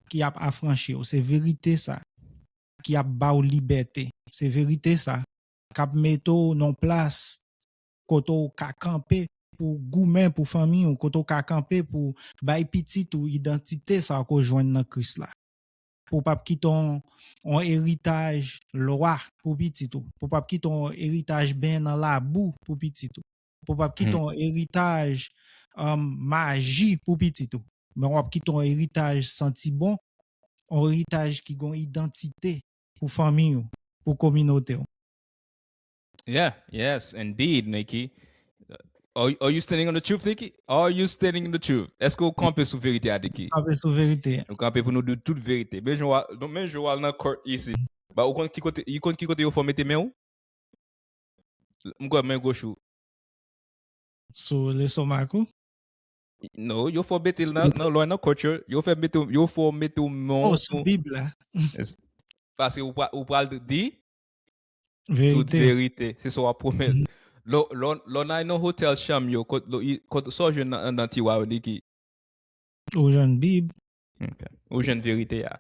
ki ap afranchi w, se verite sa ki ap ba w libète, se verite sa k ap mete w nan plas kote w ka kanpe pou goumen pou fanmi w, kote w ka kanpe pou bay pitit ou idantite sa ke w jwenn nan Kris la. Pou w p ap kite yon, yon eritaj lwa pou pitit ou, pou w p ap kite yon eritaj ben nan labou pou pitit ou, pou w p ap kite yon eritaj um, maji pou pitit ou, men w ap kite yon eritaj santi bon, yon eritaj ki gon idantite pou fanmi w, pou kominote w. Yeah, yes, indeed, Nicky. Are, are you standing on the truth, Nicky? Are you standing on the truth? Èske ou kanpe sou verite a, Nicky? Kanpe sou verite. Ou kanpe pou nou di tout verite. Men jou w al nan court isi. Ba, ou konn ki kote, ou konn ki kote yo fè w mete men w? M kwè men goch ou. Sou lestomak ou? No, yo fè w mete l nan, nan lwen nan court yo. Yo fè mete, yo fè w mete men w. Oh, sou Bib la. Paske ou pral di tout verite. Se sa w ap pwomèt. Lò, lò, lò nan yon hotel chanm yo, kot, kot sa w jwenn nan, nan tiwa yo, Nicky? Ou jwenn Bib. Ou jwenn verite a.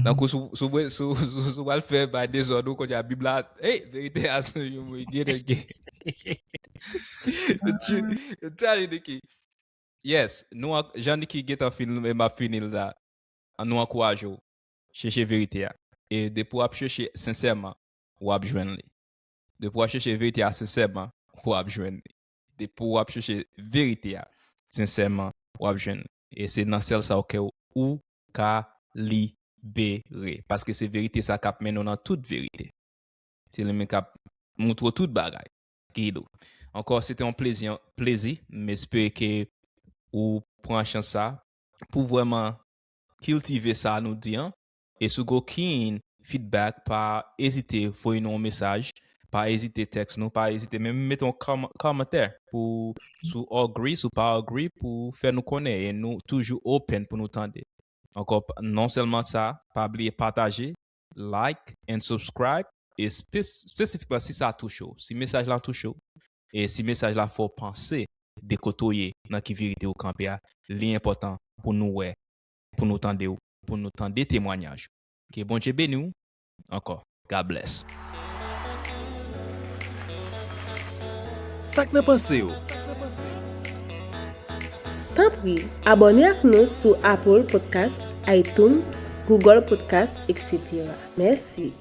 Tankou sou, sou, sou, sou, sou pral fè bay dezòd ou kote a Bib la, hey, verite a sou yo, mwen, get it, get it. Tell you, Nicky. Yes, nou, jan Nicky gentan fin, m ap fini l la. An nou ankouraje w. Chèche verite a. E depi w ap chèche sensèman, w ap jwenn li. Depi w ap chèche verite a sensèman, w ap jwenn li. Depi w ap chèche verite a sensèman, w ap jwenn li. E se nan sèl sa w kè ou ka libere. Paske se verite sa k ap mennen w nan tout verite. Se li menm k ap moutre w tout bagay. Guide ou. Ankò, se te yon plezi, plezi. M espere ke ou pran chans sa pou vrèman kiltive sa nou di an. E si w gen okenn feedback, pa ezite voye nou yon mesaj, pa ezite text nou, pa ezite menm mete yon kòmantè pou, si w agree, si w pa agree, pou fè nou konnen. E nou toujou open pou nou tande. Ankò, non sèlman sa, pa bliye pataje, like and subscribe, e spesifikman si sa touche w, si mesaj la touche w, e si mesaj la fè w panse de kote w ye, nan ki verite ou kanpe a, li enpòtan pou nou wè, pou nou tande w, pou nou tande temwanyaj ou. Ke Bondye beni w ankò. God bless. Sa k nan panse w? Tanpri, abòne ak nou sou Apple Podcast, iTunes, Google Podcast, et cetera. Mèsi.